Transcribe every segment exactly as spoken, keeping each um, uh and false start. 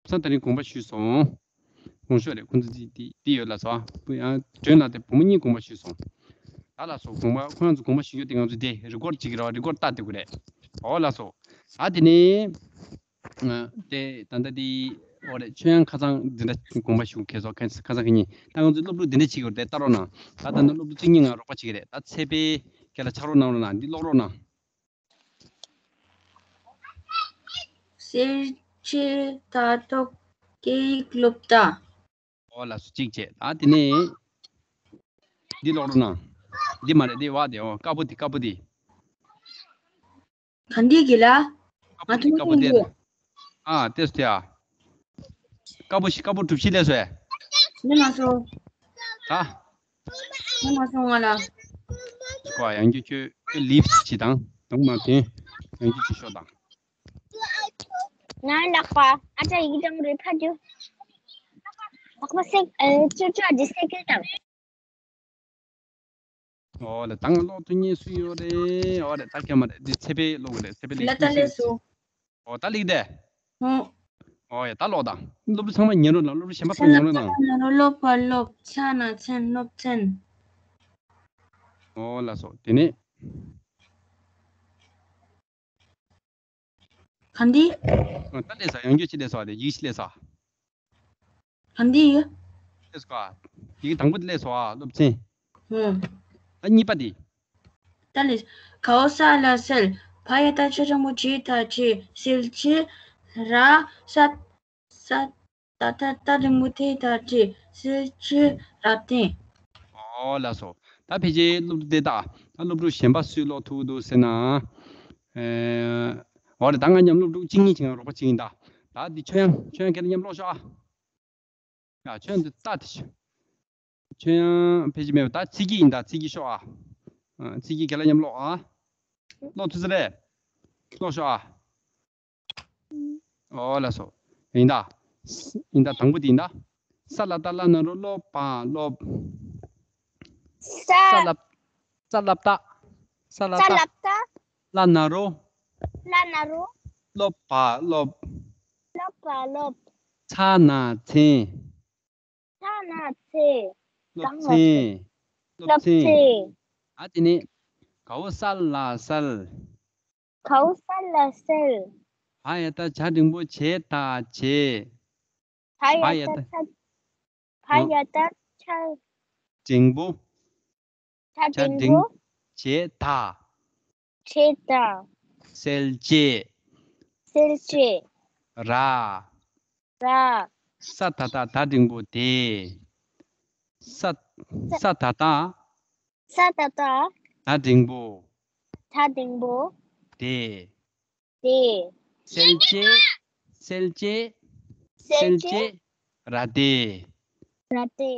ཚང་ད་རིང་དགོངས་པ་ཞུས་སོང་། དགོངས་ཞུ་རེད། ཁོང་ཚོ་འདི་འདི་འདི་ཡོད་ལ་སོ། བུ་ཡང་སྒྲོན་ལ་དེ་བུ་མོ་གཉིས་དགོངས་པ་ཞུས་སོང་། ད་ལ་སོ་དགོངས་པ་ཁོ་རང་ཚོ་དགོངས་པ་ཞུ་རྒྱུ་དེ་ང་ཚོ་དེ་རི་ཀོར་བྱེད་ཀྱི་རེད་བ། རི་ཀོར་བལྟ་བསྡད་དགོས་རེད། འོ་ལ་སོ། ད་དེ་ནས་ཨ་དེ་ད་ལྟ་དེ་འོ་རེད། ཁྱོད་ཡང་ཁ་སང་འདི་འདྲ་དགོངས་པ་ཞུ་ཁེ་སོ་ཁ་ཁ་སང་ཁེ་གཉིས་ད་ང་ཚོ་སློབ་ཕྲུག་འདི་འདྲ་བྱེད་ཀྱི་ཡོད་རེད། ལྟ་རོགས་གནང་། ད་ད་ནི་སློབ་ཕྲུག་གཅིག་གཉིས་ང་རོགས་པ་བྱེད་ཀྱི་རེད། ད་ཚེ་འཕེལ་སྐད་ལ་ཕྱག་རོགས་གནང་རོགས་གནང་། འདི་ཀློག་རོགས་གནང་། གསལ་བྱེད་ལྟ་རྟོག་སྐད་ཡིག་སློབ་གྲྭ། ཨོ་ལགས་སོ། གཅིག་བྱས། ད་དེ་ནས་འདི་ཀློག་རོགས་གནང་། འདི་མ་རེད། འདི་བ་དེ། ཨོ་དཀར་པོ་དེ། དཀར་པོ་དེ། ག་འདི་གི་ལ། ང་ཐུག་དཀར་པོ་དེ། ཨ་ཏེས་དེ་ཨ། དཀར་པོ་ཞིག་དཀར་པོ་གྲུ་བཞི་སླེབས་སོང་ཨེ། ནི་མ་སོང་། ད། ནི་མ་སོང་ང་ལ། ཀོ་ཡང་རྒྱུ་ཁྱོད་ལིབ་ཅི་དང་དང་མ་ཕན། ཡང་རྒྱུ་ཅི་ཤོག་དང་། ང་ལག་པ་ཨ་ཅག་ཡིག་དང་རེ་ཕ་རྒྱུ། ལག་པ་སེ་ཨེ་ཅོ་ཅོ་ཨ་ཅི་སེ་ཀེ་དང་། ཨོ་ལེ། ད་ང་ཀློག་ཐུབ་མཁན་སུ་ཡོད་རེད། ཨོ་རེད། ད་ཀྱ་མ་རེད། འདི་ཚེ་འཕེལ་ཀློག་གི་རེད། ཚེ་འཕེལ་ལ་ལེགས་ད་ཤོད་ལེ་ཤོད་སོ། ཨོ་ད་ལེགས་དེ། ཧུ། ཨོ་ཡ་ད་ཀློག་དང་། སློབ་ཕྲུག་ཚང་མ་ཉན་རོགས་གནང་། སློབ་ཕྲུག་གཞན་པ་ཚང་མ་ཉན་རོགས་གནང་། ན་རོ་སློབ་པ་སློབ། ཚ་ན་ཚན། སློབ་ཚན། ཨོ་ལགས་སོ། དེ་ནས། ག་འདི། ཨ་ད་ལས་ས་ཡང་རྒྱུ་ཅི་ལས་ས་དེ་ཡིག་ཤི་ལས་ས། ག་འདི་ཡོད། ལས་ས། ཡིག་དང་པོ་དེ་ལས་ས་སློབ་ཚན། ཧུ། ཨ་གཉིས་པ་དེ། ད་ལས། གའོ་ས་ལ་སེལ། བ་ཡ་ད་ཆ་འགྲེང་བུ་བྱེ་ད་བྱེད། སེལ་བྱེད། ར་ས། ས། ད་ད་ད་འགྲེང་བུ་དེ་ད་བྱེད། སེལ་བྱེད་ར་ཏན། ཨོ་ལགས་སོ། ད་ཕལ་ཆེར་སློབ་ཕྲུག་དེ་དག་ད་སློབ་ཕྲུག་གཞན་པ་སུས་ཀློག་ཐུབ་འདུག་ཟེར་ན། ཨེ། འོ་རེད། ད་ང་མཉམ་སློབ་ཕྲུག་གཅིག་གཉིས་ཅིག་ང་རོགས་པ་བྱེད་ཡིན་ད། ད་འདི་ཁྱོད་ཡང་ཁྱོད་ཡང་ཁྱེད་ལ་མཉམ་ཀློག་ཤོག་ཨ། ཡ་ཁྱོད་འདི་ལྟ་དེ་ཤོག་ཁྱོད་ཡང་ཕལ་ཆེར་མེད་པ་ད་ཚིག་གི་ཡིན་ད། ཚིག་གི་ཤོག་ཨ། ཨ་ཚིག་གི་ཁྱེད་ལ་མཉམ་ཀློག་ཨ། ཀློག་ཐུབ་ས་རེད། ཀློག་ཤོག་ཨ། ཨོ་ལགས་སོ། ཡིན་ད། ཡིན་ད། དང་པོ་དེ་ཡིན་ད། ས་ལ་བཏགས་སླ་ན་རོ་སློ་བ་སློབ། ས། ས་ལ། ས་ལ་བཏགས། ས་ལ་ས་ལ་བཏགས། བཏགས། སླ་ན་རོ། སླ་ན་རོ། སློ་བ་སློབ། སློ་བ་སློབ། ཚ་ན་ཚན། ཚ་ན་ཚེ། སློབ་ཚན། སློབ་ཚན། ཨ་དེ་ནས། གའོ་ས་ལ་སལ། གའོ་ས་ལ་སལ། བ་ཡ་ད་བྱ་འགྲེང་བུ་བྱེ་ད་བྱེད། བ་ཡ་ད་བྱ། བ་ཡ་ད་བྱ། འགྲེང་བུ། བྱ་འགྲེང་བུ། བྱེ་ད། བྱེ་ད། སེལ་བྱེད། སེལ་བྱེད། ར། ར། ས་ད་བཏགས་ད་འགྲེང་བུ་དེ། ས། ས་ད་བཏགས། ས་ད་བཏགས། ད་འགྲེང་བུ། ད་འགྲེང་བུ། དེ། དེ། སེལ་བྱེད། སེལ་བྱེད། སེལ་བྱེད། ར་དེ། ར་དེ།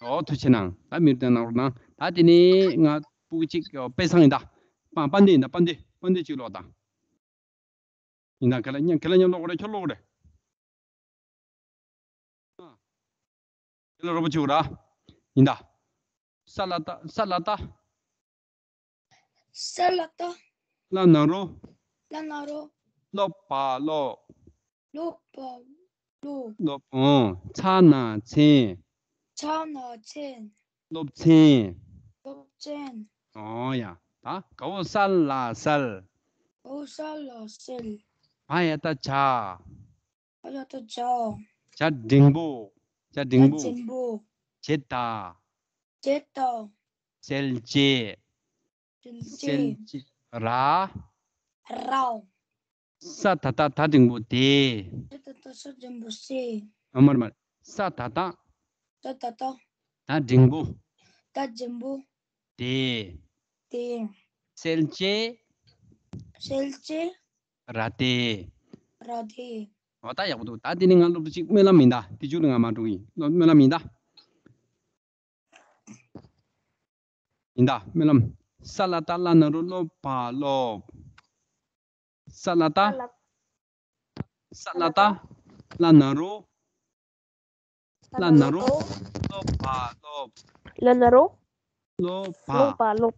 ཨོ་ཐུགས་ཆེ་གནང་། ད་མིར་དོན་གནང་རོགས་གནང་། ད་དེ་ནས་ང་སྤུ་གུ་གཅིག་དཔེ་བཟང་ཡིན་ད། པ་དཔལ་ལྡན་ཡིན་ད། དཔལ་ལྡན། དཔལ་ལྡན་གཅིག་ཀློག་དང་། ཡིན་ད། ཁྱེད་ལ་མཉམ། ཁྱེད་ལ་མཉམ་ཀློག་དགོས་རེད། ཁྱོད་ཀློག་དགོས་རེད། ཨ། ཁྱེད་ལ་རོགས་པ་བྱེད་དགོས་ར། ཡིན་ད། ས་ལ་བཏགས། ས་ལ་བཏགས། ས་ལ་བཏགས། སླ་ན་རོ། སླ་ན་རོ། སློ་བ་སློབ། སློ་བ་སློབ། སློབ། ཨོ། ཚ་ན་ཚན། ཚ་ན་ཚན། སློབ་ཚན། སློབ་ཚན། ཨོ་ཡ། ད་གའོ་ས་ལ་སལ། གའོ་ས་ལ་སལ། བ་ཡ་ད་བྱ། བ་ཡ་ད་བྱ། བྱ་འགྲེང་བུ། བྱ་འགྲེང་བུ། བྱ་འགྲེང་བུ། བྱེ་ད། བྱེ་ད། སེལ་བྱེད། སེལ་སེལ་བྱེད། བྱེད། ར། ར། ས་ད་བཏགས་ད་འགྲེང་བུ་དེ། ས་ད་བཏགས་ས་འགྲེང་བུ་སེ། ཨ་མར་མར། ས་ད་བཏགས། ས་ད་བཏགས། ད་འགྲེང་བུ། ད་འགྲེང་བུ། དེ། དེ། སེལ་བྱེད། སེལ་བྱེད། ར་དེ། ར་དེ། འོ་ད་ཡག་པོ་འདུག་ད་དེ་ནི་ང་སློབ་ཕྲུག་གཅིག་སྨོན་ལམ་ཡིན་ད། དེ་མཇུག་ལ་ང་མ་འགྲོ་གི་ཡིན། སྨོན་ལམ་ཡིན་ད། ཡིན་ད། སྨོན་ལམ། ས་ལ་བཏགས་སླ་ན་རོ་སློ་བ་སློབ། ས་ལ་བཏགས། ས་ལ་བཏགས། སླ་ན་རོ། སླ་ན་རོ། སློ་བ་སློབ། སླ་ན་རོ། སློ་བ། སློ་བ་སློབ།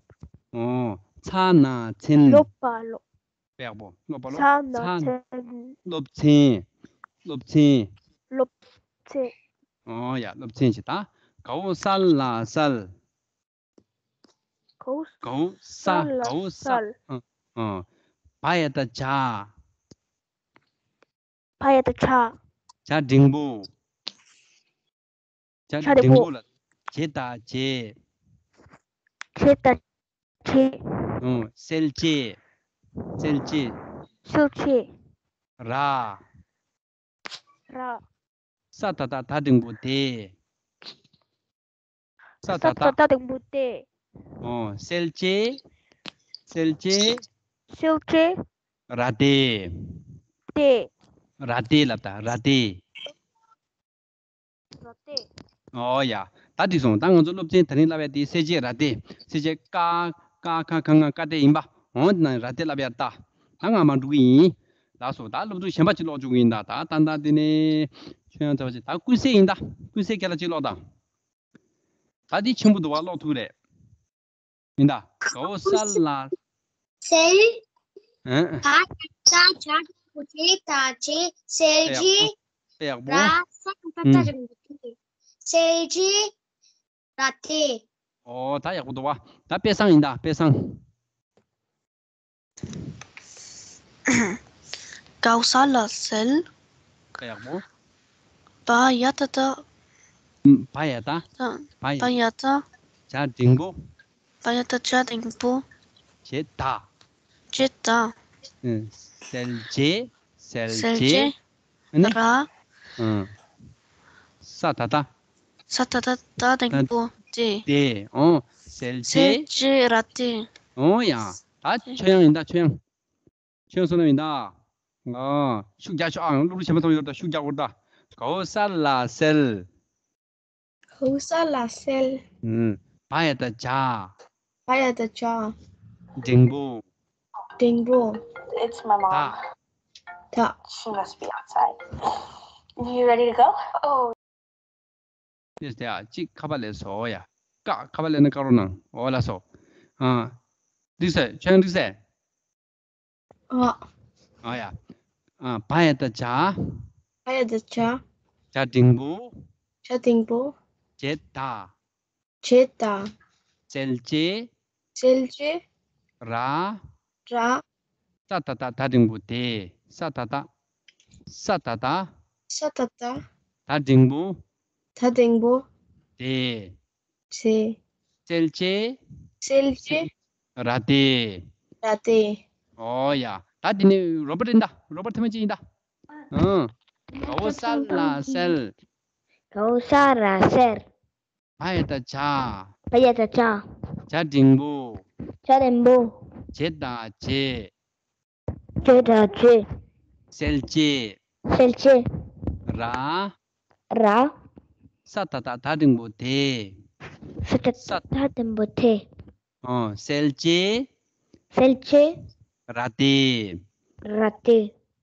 ཨོ། ཚ་ན་ཚན། སློབ་པ་སློབ། ཡག་པོ། སློབ་པ་སློབ། ཚ་ན་ཚ་ན་ཚན། སློབ་ཚན། སློབ་ཚན། སློབ་ཚན། ཨོ་ཡ། སློབ་ཚན་ཞིག་ད། གའོ་ས་ལ་སལ། གའོ་གའོ་ས་ས་ལ་གའོ་ས་སལ། ཨ་ཨ། བ་ཡ་བཏགས་བྱ། བ་ཡ་བཏགས་བྱ། བྱ་འགྲེང་བུ། བྱ་བྱ་འགྲེང་བུ། འགྲེང་བུ་ལ། བྱེ་བཏགས་བྱེད། བྱེ་བཏགས་བྱེད། ཨོ། སེལ་བྱེད། སེལ་བྱེད། སེལ་བྱེད། ར། ར། ས་ད་བཏགས་སྡ་འགྲེང་བུ་སྡེ། ས་ད་བཏགས། ས་ད་བཏགས་སྡ་འགྲེང་བུ་སྡེ། ཨོ། སེལ་བྱེད། སེལ་བྱེད། སེལ་བྱེད། ར་སྡེ། སྡེ། ར་སྡེ་ལབ་ད། ར་སྡེ། ར་སྡེ། ཨོ་ཡ། ད་འགྲིག་སོང་། ད་ང་ཚོ་སློབ་ཚན་དེ་རིང་བསླབ་ཡ་དེ་སེལ་བྱེད་ར་སྡེ། སེལ་བྱེད་ཀ་ཀ་ཁ་ཁ་ང་ཀ་སྡེ་ཡིན་པ། འོ་དེ་ན་ར་སྡེ་བསླབ་ཡ་ད། ད་ང་མར་འགྲོ་གི་ཡིན། ལགས་སོ། ད་སློབ་ཚན་གཞན་པ་ཅིག་ཀློག་བཅུག་གི་ཡིན་ད། ད་ད་ད་དེ་ནས་ཆོས་དབྱངས་བྱ་བ་ཅིག་ད་ཀུན་གསལ་ཡིན་ད། ཀུན་གསལ་ཁྱེད་ལ་ཅིག་ཀློག་དང་། ད་འདི་ཆེན་པོ་འདུག་བ། ཀློག་ཐུབ་རེད། ཡིན་ད། གའོ་ས་ལ། སེལ། ཨ། བ་ཡ་བཏགས་བྱ་འགྲེང་བུ་བྱེ་བཏགས་བྱེད། སེལ་བྱེད། དཔེ་ཡག་པོ། ར། ས་ད་བཏགས་སྡ་འགྲེང་བུ་སྡེ། སེལ་བྱེད་ར་སྡེ། ཨོ་ད་ཡག་པོ་འདུག་བ། ད་དཔེ་བཟང་ཡིན་ད། དཔེ་བཟང་། གའོ་ས་ལ་སེལ། ད་ཡག་པོ། བ་ཡ་བཏགས་བདག་ཨུམ། བ་ཡ་བཏགས། ད། བ་ཡ། བ་ཡ་བཏགས། བྱ་འགྲེང་བུ། བ་ཡ་བཏགས་བྱ་འགྲེང་བུ། བྱེད་བདག་བྱེད་བདག་ཨུམ། སེལ་བྱེད། སེལ་སེལ་བྱེད། བྱེད། ཨ་ནི། ར། ཨུམ། ས་ད་བཏགས། ས་ད་བཏགས་སྡ་འགྲེང་བུ་སྡེ། སྡེ། ཨོ། སེལ་བྱེད། སེལ་བྱེད་ར་སྡེ། ཨོ་ཡ། ད་ཆོས་དབྱངས་ཡིན་ད། ཆོས་དབྱངས། ཆོས་དབྱངས་བསོད་ནམས་ཡིན་ད། ཨ། ཤུགས་རྒྱག་ཤོག་ཨ། གློག་ཀླད་གཞན་པ་ཚང་མ་ཡོད་ད། ཤུགས་རྒྱག་དགོས་ད། གའོ་ས་ལ་སེལ། གའོ་ས་ལ་སེལ། ཨུམ། བ་ཡ་བཏགས་བྱ། བ་ཡ་བཏགས་བྱ། འགྲེང་བུ། འགྲེང་བུ། It's my mom. བདག་བདག She must be outside. You ready to go? Oh. དེ་ཡ་གཅིག་ཁ་པར་ལས་སོ་ཡ། ཀ་ཁ་པར་ལས་ན་ཀ་རོ་ནང་། ཨོ་ལགས་སོ། ཨ། འགྲིག་སེ། ཆོས་དབྱངས་འགྲིག་སེ། ཨ། ཨ་ཡ། ཨ། བ་ཡ་བཏགས་བྱ། བ་ཡ་བཏགས་བྱ། བྱ་འགྲེང་བུ། བྱ་འགྲེང་བུ། བྱེད་བདག་བྱེད་བདག་སེལ་བྱེད། སེལ་བྱེད། ར། ར། ས་ད་བཏགས་སྡ་འགྲེང་བུ་སྡེ། ས་ད་བཏགས། ས་ད་བཏགས། ས་ད་བཏགས། སྡ་འགྲེང་བུ། སྡ་འགྲེང་བུ། སྡེ། སྡེ། སེལ་བྱེད། སེལ་བྱེད། ར་སྡེ། ར་སྡེ། ཨོ་ཡ། ད་འདི་ནི་རོ་པོ་ཡིན་ད། རོ་པོ་ཐེངས་མ་གཅིག་ཡིན་ད། ཨང་། གའོ་ས་ལ་སེལ། གའོ་ས་ལ་སེལ། བ་ཡ་བཏགས་བྱ། བ་ཡ་བཏགས་བྱ། བྱ་འགྲེང་བུ། བྱ་འགྲེང་བུ། བྱེད་བདག་བྱེད། བྱེད་བདག་བྱེད། སེལ་བྱེད། སེལ་བྱེད། ར། ར། ས་ད་བཏགས་སྡ་འགྲེང་བུ་སྡེ། ས་ད་བཏགས་སྡ་འགྲེང་བུ་སྡེ། ཨོ། སེལ་བྱེད། སེལ་བྱེད། ར་སྡེ། ར་སྡེ།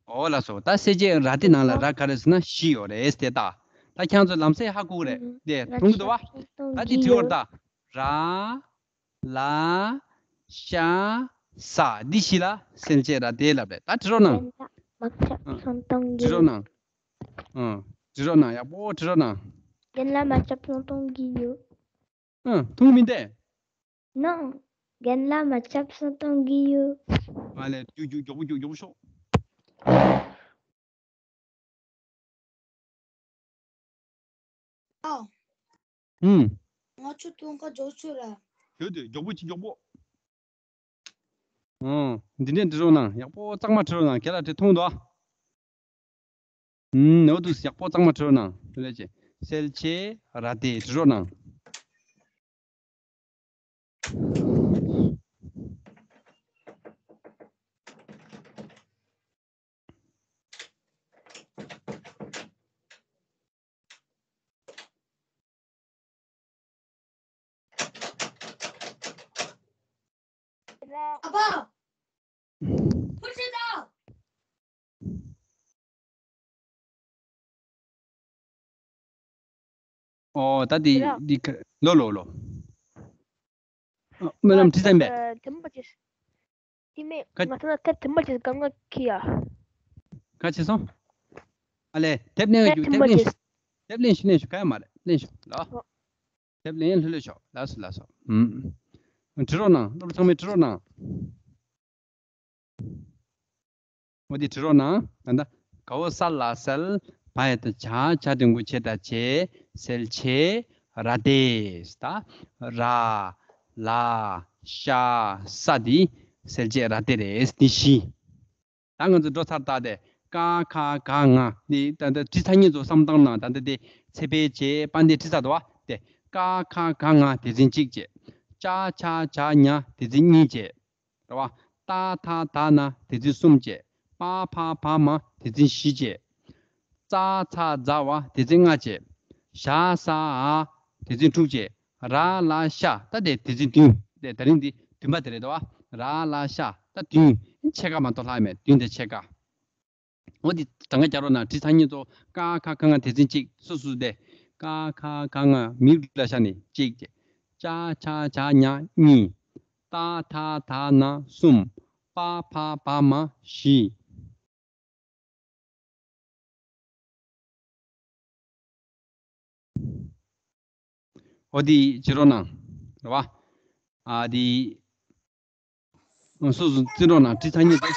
ཨོ་ལགས་སོ། ད་སེལ་བྱེད་ར་སྡེ་ནང་ལ་ར་ག་རེ་ཟེར་ན་བཞི་ཡོད་རེད་དེ། ད་ད་ཁྱེད་ཚོ་ལམ་སེང་ཧ་གོ་གི་རེད་དེ། མཐོང་གི་འདུག་བ། ད་དེ་དྲི་བར་ད། ར། ལ། ཤ། ས། འདི་བཞི་ལ་སེལ་བྱེད་ར་སྡེ་ལབ་རེད། ད་དྲི་རོགས་གནང་། རྒན་ལགས་མ་ཆབ་ཨ། སང་གཏོང་གི་དྲི་རོགས་ཡོད། གནང་། ཨ། དྲི་རོགས་གནང་། ཡག་པོ་དྲི་རོགས་གནང་། རྒན་ལགས་མ་ཆབ་སང་གཏོང་གི་ཡོད། ཨ། མཐོང་མི་འདུག་ནོ། རྒན་ལགས་མ་ཆབ་སང་གཏོང་གི་ཡོད། ཨ་ལས། རྒྱུགས་རྒྱུགས། མགྱོགས་པོ་རྒྱུགས། མགྱོགས་པོ་ཤོག་ཨ། ཨུམ། ང་ཚོ་ཐུང་ཀ་འཇོག་ཚུལ་ར། ཡོད་དེ། མགྱོགས་པོ་གྱིས་མགྱོགས་པོ། ཨོ། འདི་འདྲས་འབྲི་རོགས་གནང་། ཡག་པོ་གཙང་མ་བྲི་རོགས་གནང་། ཁྱེད་ལ་དེ་མཐོང་འདུག་ཨ། ཨུམ། འོ་འདུག་ཡག་པོ་གཙང་མ་བྲི་རོགས་གནང་། དེ་ལས་ཅི། སེལ་བྱེད་ར་སྡེ་བྲི་རོགས་གནང་། ཨ་ཕ། ཨོ། ད་འདི་འདི་ག་ལོ་ལོ་ལོ། ཨ། སྨོན་ལམ་ཁྲི་བཙན་པས། ཨ། དེ་མ་བྱེད། དེ་མེད། ང་ཚོ་ན་ད་དེ་མ་བྱེད་གང་ང་ཁི་ཡ། ག་བྱེད་སོང་། ཨ་ལས། དེབ་ལེན་ཡོད་རྒྱུ། དེབ་ལེན་ཤོག་དེབ་ལེན་ཤོག་ལེན་ཤོག་ག་ཡ་མ་རེད། ལེན་ཤོག་ལ། དེབ་ལེན་ལྷོད་ལྷོད་ཤོག་ལགས་སོ། ལགས་སོ། ཨུམ། བྲི་རོགས་གནང་། སློབ་ཕྲུག་ཚང་མས་བྲི་རོགས་གནང་། འོ་དེ་བྲི་རོགས་གནང་། ད་ལྟ་གའོ་ས་ལ་སལ། བ་ཡ་བཏགས་བྱ། བྱ་འགྲེང་བུ་བྱེ་བྲག་བྱེད། སེལ་བྱེད་ར་ཏེ། ད་ར་ལ་ཤ་ས་འདི་སེལ་བྱེད་ར་ཏེ་རེད། འདི་བཞི། ད་ང་ཚོ་འགྲོ་ཚར་ད་དེ། ཀ་ཁ་ག་ང་འདི་ད་ལྟ་བྲིས་ཚར་མཁན་ཚོ་བསམ་བློ་བཏང་གནང་། ད་ལྟ་དེ་ཚེ་འཕེལ་བྱེད། དཔལ་ལྡན་བྲིས་ཚར་འདུག་བ། དེ་ཀ་ཁ་ག་ང་སྡེ་ཚན་གཅིག་བྱེད། ཅ་ཆ་ཇ་ཉ་སྡེ་ཚན་གཉིས་བྱེད། རེད་བ། ཏ་ཐ་ད་ན་སྡེ་ཚན་གསུམ་བྱེད། པ་ཕ་བ་མ་སྡེ་ཚན་བཞི་བྱེད། ཙ་ཚ་ཛ་བ་སྡེ་ཚན་ལྔ་བྱེད། ཞ་ས་འ་སྡེ་ཚན་དྲུག་བྱེད། ར་ལ་ཤ་ད་དེ་སྡེ་ཚན་བདུན། དེ་ད་རིང་འདི་བདུན་པ་དེ་རེད་དོ། ར་ལ་ཤ་ད་བདུན། ཕྱེད་ཀ་མ་གཏོགས་ལྷག་མེད། བདུན་དང་ཕྱེད་ཀ། འོ་འདི་གྲངས་ཀ་རྒྱག་རོགས་གནང་། བྲིས་ཚར་མཁན་ཚོ། ཀ་ཁ་ག་ང་སྡེ་ཚན་གཅིག་སོ་སོ་སྡེ། ཀ་ཁ་ག་ང་མིའུ་གྲལ་ཤ་ནི་གཅིག་བྱེད། ཅ་ཆ་ཇ་ཉ་གཉིས། ཏ་ཐ་ད་ན་གསུམ། པ་ཕ་བ་མ་བཞི། འོ་འདི་བྱེད་རོགས་གནང་། རེད་བ། ཨ་འདི། སོ་སོ་བརྩི་རོགས་གནང་། བྲིས་ཚར་མཁན་དེ།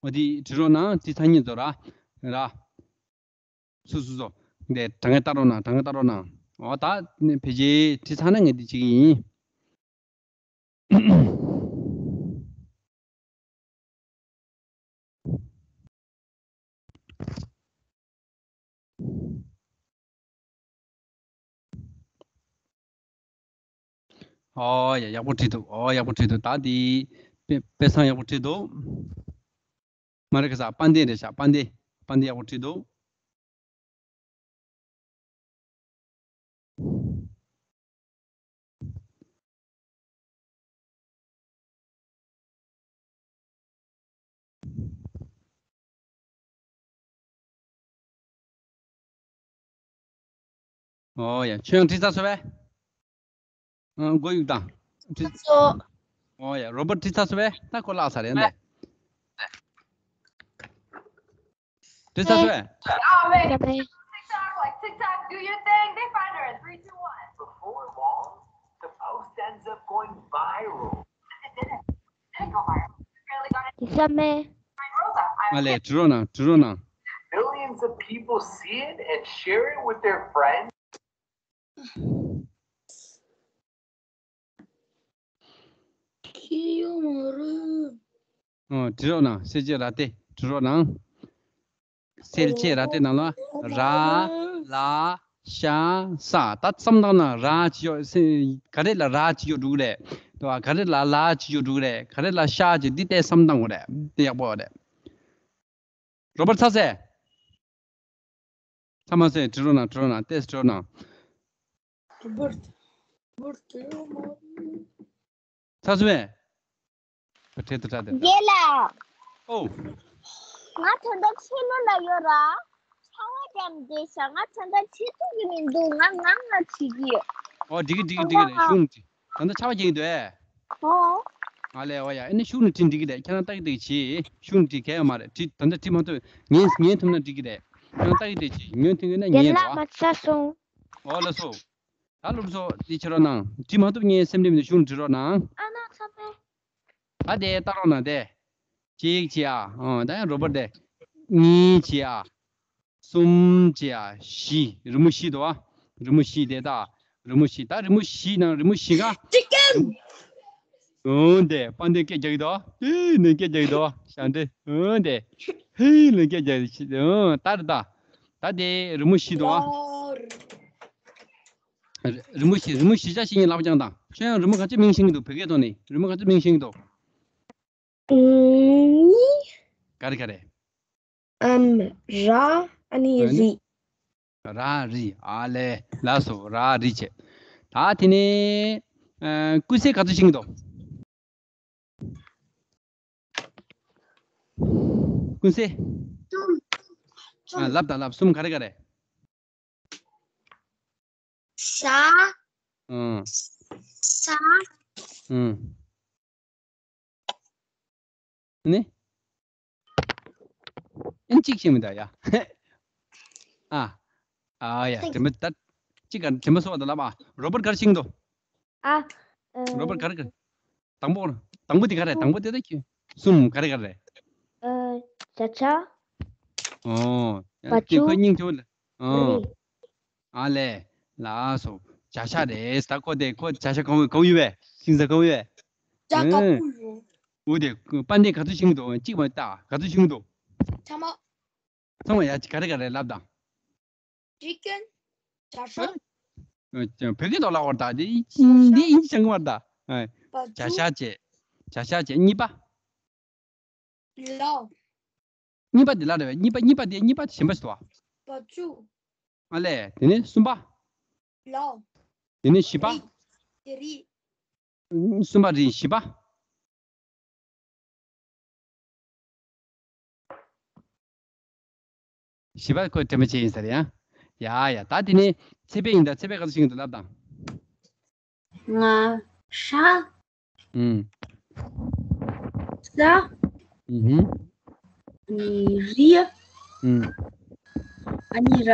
འོ་འདི་བྲི་རོགས་གནང་། བྲིས་ཚར་མཁན་ཚོ་ར། ར། སོ་སོ་སོ། འདི་གྲངས་ཀ་ལྟ་རོགས་གནང་། གྲངས་ཀ་ལྟ་རོགས་གནང་། འོ་ད་ནི་ཕལ་ཆེར་བྲིས་ཚར་ན་ངས་འདི་བྱེད་ཀྱི་ཡིན། ཨོ་ཡ། ཡག་པོ་བྲིས་འདུག་ཨོ་ཡག་པོ་བྲིས་འདུག་ད་འདི་དཔེ་དཔེ་བཟང་ཡག་པོ་བྲིས་འདུག་མ་རེད་ཁ་ས། དཔལ་ལྡན་རེད་ཤག་དཔལ་ལྡན། དཔལ་ལྡན་ཡག་པོ་བྲིས་འདུག་ཨོ་ཡ། ཁྱོད་ཡང་བྲིས་ཚར་སོང་བས། ཨ། མགོ་གཡུག་དང་། བྲིས། ཚར་སོང་། ཨོ་ཡ། རོ་བར་བྲིས་ཚར་སོང་བས། ད་ཁོ་བརླག་ཚར་རེད་འདི། བྲིས་ཚར་སོང་བས། ཡ་བས། Before long, the post ends up going viral. དེ་ས་མེ། ཨ་ལས། བྲི་རོགས་གནང་། བྲི་རོགས་གནང་། Millions of people see it and share it with their friends. ཁྱི་ཡོང་མ་རུ། ཨོ། བྲི་རོགས་གནང་། སེལ་བྱེད་ར་ཏེ་བྲི་རོགས་གནང་། སེལ་བྱེད་ར་ཏེ་ནང་ལ་ར་ལ་ཤ་ས། ད་བསམ་བཏང་ན་ར་ཅི་ཡོད་སེ། ག་རེ་ལ་ར་ཅི་ཡོད་འགྲོ་གི་རེད། དེ་བ་ག་རེ་ལ་ལ་ཅི་ཡོད་འགྲོ་གི་རེད། ག་རེ་ལ་ཤ་ཅི། འདི་ལྟས་བསམ་བཏང་དགོས་རེད། འདི་ཡག་པོ་རེད། རོ་བར་ཚར་སོང་། ཚར་མ་སོང་། བྲི་རོགས་གནང་། བྲི་རོགས་གནང་། ཏེས་བྲི་རོགས་གནང་། རོ་བར། རོ་བར་བྲི་རོགས་གནང་། ཚར་སོང་བས། བྲིས་འདུག་དྲ་དེ། རྒན་ལགས། ཨོ། ང་ད་ལྟ་ཕྱི་ལོགས་ལ་ཡོད་ར། ཆར་པ་ཙམ་བསྡད་ཤག་ང་ད་ལྟ་ཁྲིད་ཐུབ་ཀྱི་མི་འདུག་ང་ང་ང་བྲིས་ཀྱི་ཡོད། ཨོ། འགྲིག་གི་འགྲིག་གི་འགྲིག་གི་རེད། གཞུང་ནས་བྲིས། ད་ལྟ་ཆར་པ་རྒྱག་གི་འདུག་ཨེ། ཨོ། ཨ་ལས། ཨོ་ཡ། ཨ་ནི་གཞུང་ནས་བྲིས་འགྲིག་གི་རེད། ཁྱེད་རང་ཏག་ཏག་བྱེད། གཞུང་ནས་བྲིས་གལ་ཡོད་མ་རེད། བྲིས། ད་ལྟ་བྲིས་མ་ཐུབ། ཉན་ཉན་ཐུབ་ན་འགྲིག་གི་རེད། ཁྱེད་རང་ཏག་ཏག་བྱེད། ཉན་ཐུབ་ཡོད་ན་ཉན་རེད་བ། ལགས་མ་ཚར་སོང་། ཨོ་ལགས་སོ། ད་སློབ་གསོ་འདི་བྱེད་རོགས་གནང་། བྲིས་མ་ཐུབ་ངས་སེམས་ཁྲལ་མི་འདུག་གཞུང་ནས་བྲིས་རོགས་གནང་། ཨ་ན་ཚ་མེ། ད་དེ་ལྟ་རོགས་གནང་དེ། གཅིག་བྱེད་ཨ། ཨ། ད་ཡང་རོ་བར་དེ། གཉིས་བྱེད་ཨ། གསུམ་བྱེད་ཨ། བཞི། རི་མོ་བཞི་འདུག་ཨ། རི་མོ་བཞི་དེ་ད། རི་མོ་བཞི། ད་རི་མོ་བཞི་ནང་རི་མོ་བཞི་ཀ། ཅི་ཀན། ཨོ་དེ་དཔལ་ལྡན་སྐད་རྒྱག་གི་འདུག་ཨ། ཨེ་ནས་སྐད་རྒྱག་གི་འདུག་ཨ། ཞང་ཏེ། ཨོ་དེ། ཧེ་ལ་སྐད་རྒྱག་གི་འདུག་ཨ། ད་རེད་ད། ད་དེ་རི་མོ་བཞི་འདུག་ཨ། རི་མོ་བཞི། རི་མོ་བཞི་ཆ་ཤེས་མཁན་ལག་པ་བརྐྱངས་དང་། ཁྱོད་ཡང་རི་མོ་ག་ཚོད་མིང་ཤེས་ཀྱི་འདུག་བོད་སྐད་ཐོག་ནས་རི་མོ་ག་ཚོད་མིང་ཤེས་ཀྱི་འདུག་ག་རེ་ག་རེ། ཨམ། ར། ཨ་ནི་རི། ར་རི། ཨ་ལས། ལགས་སོ། ར་རི་བྱས། ད་དེ་ནས། ཨ། ཀུན་གསལ་ག་ཚོད་ཤེས་ཀྱི་འདུག་ཀུན་གསལ། གསུམ། ཨ། ལབ་དང་ལབ། གསུམ་ག་རེ་ག་རེ། ཤ། ཨང་། ཤ། ཨང་། ནི། ཨན་གཅིག་ཤེས་མི་འདུག་ཡ། ཨ། ཨ་ཡ། དྲན་པ་ད། གཅིག་ག་དྲན་པ་གསོ་བ་དང་ལབ་ཨ། རོ་པོཊ་ག་རེ་ཤེས་འདུག་ཨ། ཨ། རོ་པོཊ་ག་རེ་ག་རེ། དང་པོ། དང་པོ་དེ་ག་རེ། དང་པོ་དེ་ད་ཁྱོད། གསུམ་ག་རེ་ག་རེ། ཨ། བྱ་ཤ། ཨོ། ཡ། བ་དེ་ཕྱུགས། ཁོའི་སྙིང་རྗེ་བོ་ལ། ཨོ། རི། ཨ་ལས། ལགས་སོ། བྱ་ཤ་རེད། ད་ཁོ་དེ་ཁོ་བྱ་ཤ་གང་གང་ཡོད་པས། ཤིང་ས་གང་ཡོད་པས། བྱ་ཤ་ཨེ། ཁུ་ཡོད། འོ་དེ་དཔལ་ལྡན་ག་ཚོད་ཤེས་འདུག་གཅིག་མ་ལྟ་ག་ཚོད་ཤེས་འདུག་ཚང་མ། ཚང་མ་ཡ་ག་རེ་ག་རེ་ལབ་དང་། ཅི་ཀེན། བྱ་ཤ། ཨ། བོད་སྐད་ཐོག་ལ་བར་ད་དེ་འདི་ཨིན་ཅང་བར་ད། ཨ། བ་བྱ་ཕྱུགས། ཤ་བྱས། བྱ་ཤ་བྱས་གཉིས་པ། ལ། གཉིས་པ་དེ་ལ་རེད་པས། གཉིས་པ་གཉིས་པ་དེ་གཉིས་པ་དེ་གཞན་པ་ཞིག་འདུག་པ། བ་ཕྱུགས། ཨ་ལས། དེ་ནས་གསུམ་པ། ལ། དེ་ནས་བཞི་པ། རི། དེ་རི། གསུམ་པ་རི། བཞི་པ། བཞི་པ་ཁོས་དྲན་པ་བྱས་ཡིན་ས་རེད་ཡ། ཡ་ཡ། ད་དེ་ནས་ཚེ་འཕེལ་ཡིན་ད། ཚེ་འཕེལ་ག་ཚོད་ཤེས་ཀྱི་འདུག་ལབ་དང་། ང་། ཤ། ཨུམ། ས། ཨུམ། ནི་རི། ཨུམ། ཨ་ནི་ར།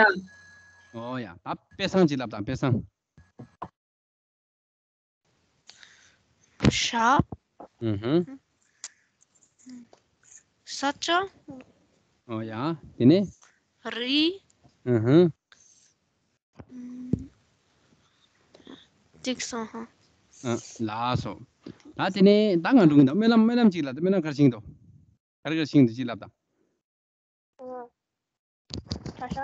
ཨོ་ཡ། ད་དཔེ་བཟང་ཅིག་ལབ་དང་། དཔེ་བཟང་། ཤ། ཨུམ། ས་ཆ། ཨོ་ཡ། དེ་ནས། རི། ཨུམ། ཅིག་སོང་ཧ། ཨ། ལགས་སོ། ད་དེ་ནས་ད་ང་འགྲོ་གི་འདུག་སྨོན་ལམ། སྨོན་ལམ་ཅིག་ལབ་དང་། སྨོན་ལམ་ག་རེ་ཤེས་ཀྱི་འདུག་ག་རེ་ག་རེ་ཤེས་ཀྱི་འདུག་ཅིག་ལབ་དང་། ཨ། བྱ་ཤ།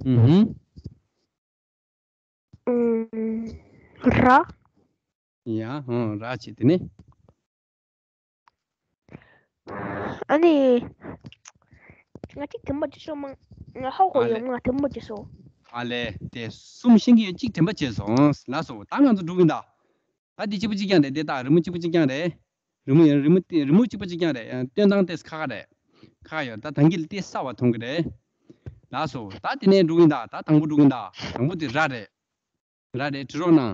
ཨུམ། ཨུམ། ར། ཡ། ཨོ། ར་བྱས། དེ་ནས། ཨ་ནི། ང་གཅིག་དྲན་པ་བརྗེད་སོང་མ། ང་ཧ་གོ་ཨ་ཡོད། ལེ། ང་དྲན་པ་བརྗེད་སོང་། ཨ་ལས། དེ་གསུམ་ཤེས་ཀྱི་ཡོད། གཅིག་དྲན་པ་བརྗེད་སོང་། ལགས་སོ། ད་ང་ཚོ་འགྲོ་གི་ཡིན་ད། ད་འདི་གཅིག་པ་གཅིག་རྐྱང་རེད། དེ་ད་རི་མོ་གཅིག་པ་གཅིག་རྐྱང་རེད། རི་མོ་ཡང་རི་མོ་དེ་རི་མོ་གཅིག་པ་གཅིག་རྐྱང་རེད། ཡང་སྟོན་སྟངས་དེ་ཁག་ཁག་རེད། ཁག་ཁག་ཡོད། ད་ད་གིན་དེ་གསར་པ་མཐོང་གི་རེད། ལགས་སོ། ད་དེ་ནས་འགྲོ་གི་ཡིན་ད། ད་དང་པོ་འགྲོ་གི་ཡིན་ད། དང་པོ་དེ་ར་རེད། ར་རེད། བྲི་རོགས་གནང་།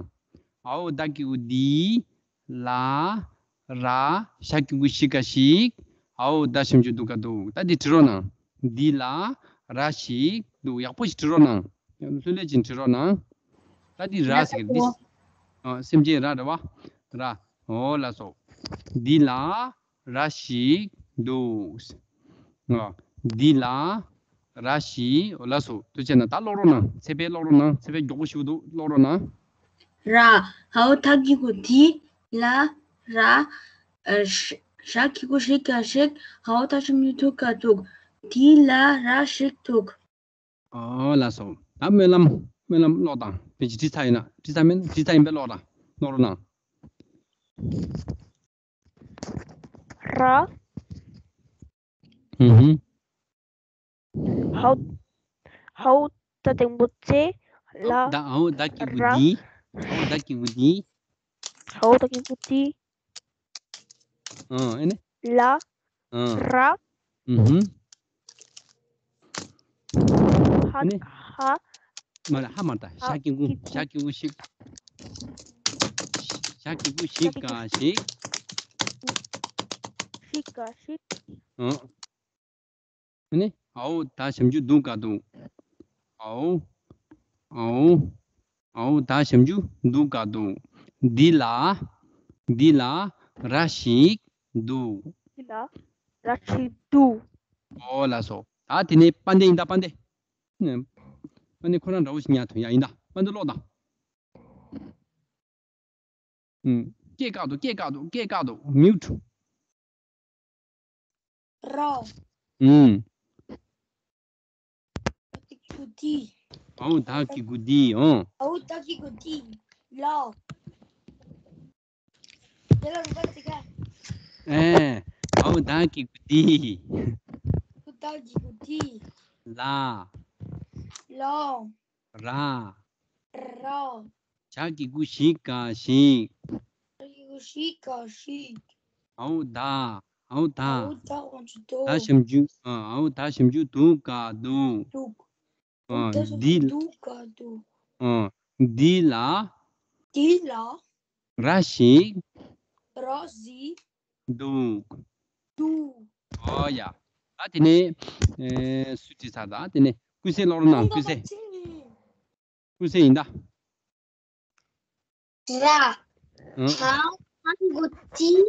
འའོ་ད་གི་གུ་འདི། ལ། ར། ཞ་གི་གུ་ཞི་ག་ཞིག་འའོ་ད་ཞབས་ཀྱུ་འདུག་ག་འདུག་ད་འདི་བྲི་རོགས་གནང་། འདི་ལ་ར་ཞིག་འདུག་ཡག་པོ་ཞིག་བྲི་རོགས་གནང་། ལྷོད་ལྷོད་ཅིག་བྲི་རོགས་གནང་། ད་འདི་ར་ཟེར་གི་འདི། ཨ། སེམས་ཅན་ར་རེད་པ། ར། འོ་ལགས་སོ། འདི་ལ་ར་ཞིག་འདུག་ཨ། འདི་ལ་ར་ཞིག་འོ་ལགས་སོ། དུ་བྱས་ན་ད་ཀློག་རོགས་གནང་། ཚེ་འཕེལ་ཀློག་རོགས་གནང་། ཚེ་འཕེལ་མགྱོགས་པོ་ཞིག་འདུག་ཀློག་རོགས་གནང་། ར། འའོ་ད་གི་གུ་འདི། ལ། ར། ཨ། ཞ། ཞ་གི་གུ་ཞི་ག་ཞིག་འའོ་ད་ཞབས་ཀྱུ་འདུག་ག་འདུག་འདི་ལ་ར་ཞིག་འདུག་འོ་ལགས་སོ། ད་སྨོན་ལམ། སྨོན་ལམ་ཀློག་དང་། དཔེ་ཅིག་བྲིས་ཚར་ཡིན་ན། བྲིས་ཚར་མིན། བྲིས་ཚར་ཡིན་པས་ཀློག་དང་། ཀློག་རོགས་གནང་། ར། ཧུམ་ཧུམ། འའོ། འའོ་ད་དང་པོ་ཙེ། ལ། ད་འའོ་ད་གི་གུ་འདི། འའོ་ད་གི་གུ་འདི། འའོ་ད་གི་གུ་འདི། ཨ། ཨེ་ནི། ལ། ཨ། ར། ཨུ་ཧུམ། ཧ། ཨེ་ནི། ཧ། མ་རེད། ཧ་མ་རེད་ད། ཧ། ཞ་གི་གུ། ཞ་གི་གུ་ཞིག་ཞ་གི་གུ་ཞི་ག་ཞིག་ཞི་ག་ཞིག་ཨ། ཨ་ནི། འའོ་ད་ཞབས་ཀྱུ་འདུག་ག་འདུག་འའོ། འའོ། འའོ་ད་ཞབས་ཀྱུ་འདུག་ག་འདུག་འདི་ལ། འདི་ལ་ར་ཞིག་འདུག་འདི་ལ་ར་ཞིག་འདུག་འོ་ལགས་སོ། ད་དེ་ནས་དཔལ་ལྡན་ཡིན་ད། དཔལ་ལྡན། དཔལ་ལྡན་ཁོ་རང་འདྲ་བོ་ཞིག་ཉར་ཐོན་ཡ། ཡིན་ད། དཔལ་ལྡན་ཀློག་དང་། ཨུམ། སྐད་བཀག་འདུག་སྐད་བཀག་འདུག་སྐད་བཀག་འདུག་མིའུ་ཊི། ར། ཨུམ། ད་གི་གུ་འདི། འའོ་ད་གི་གུ་འདི། འོ། འའོ་ད་གི་གུ་འདི། ལ། དེ་ལ་རུ་པ་ཙི་ག་ཨེ། འའོ་ད་གི་གུ་འདི། འའོ་ད་གི་གུ་འདི། ལ། ལ། ར། ར། ཞ་གི་གུ་ཞི་ག་ཞིག་ཞ་གི་གུ་ཞི་ག་ཞིག་འའོ་ད། འའོ་ད། འའོ་ད་གོང་ཆུ་དོ། ད་ཞབས་ཀྱུ། ཨ། འའོ་ད་ཞབས་ཀྱུ་འདུག་ག་འདུག་འདུག་ཨ། འདི། འདུག་ག་འདུག་ཨ། འདི་ལ། འདི་ལ། ར་ཞིག་ར་ཞིག་འདུག་འདུག་ཨོ་ཡ། ད་དེ་ནས་ཨེ་སུ་བྲིས་ཚར། ད་དེ་ནས་ཀུན་གསལ་ཀློག་རོགས་གནང་། ཀུན་གསལ། ཀུན་གསལ་ཡིན་ད། ར། ཨང་། ཧའོ་ཐང་གུ་ཏི།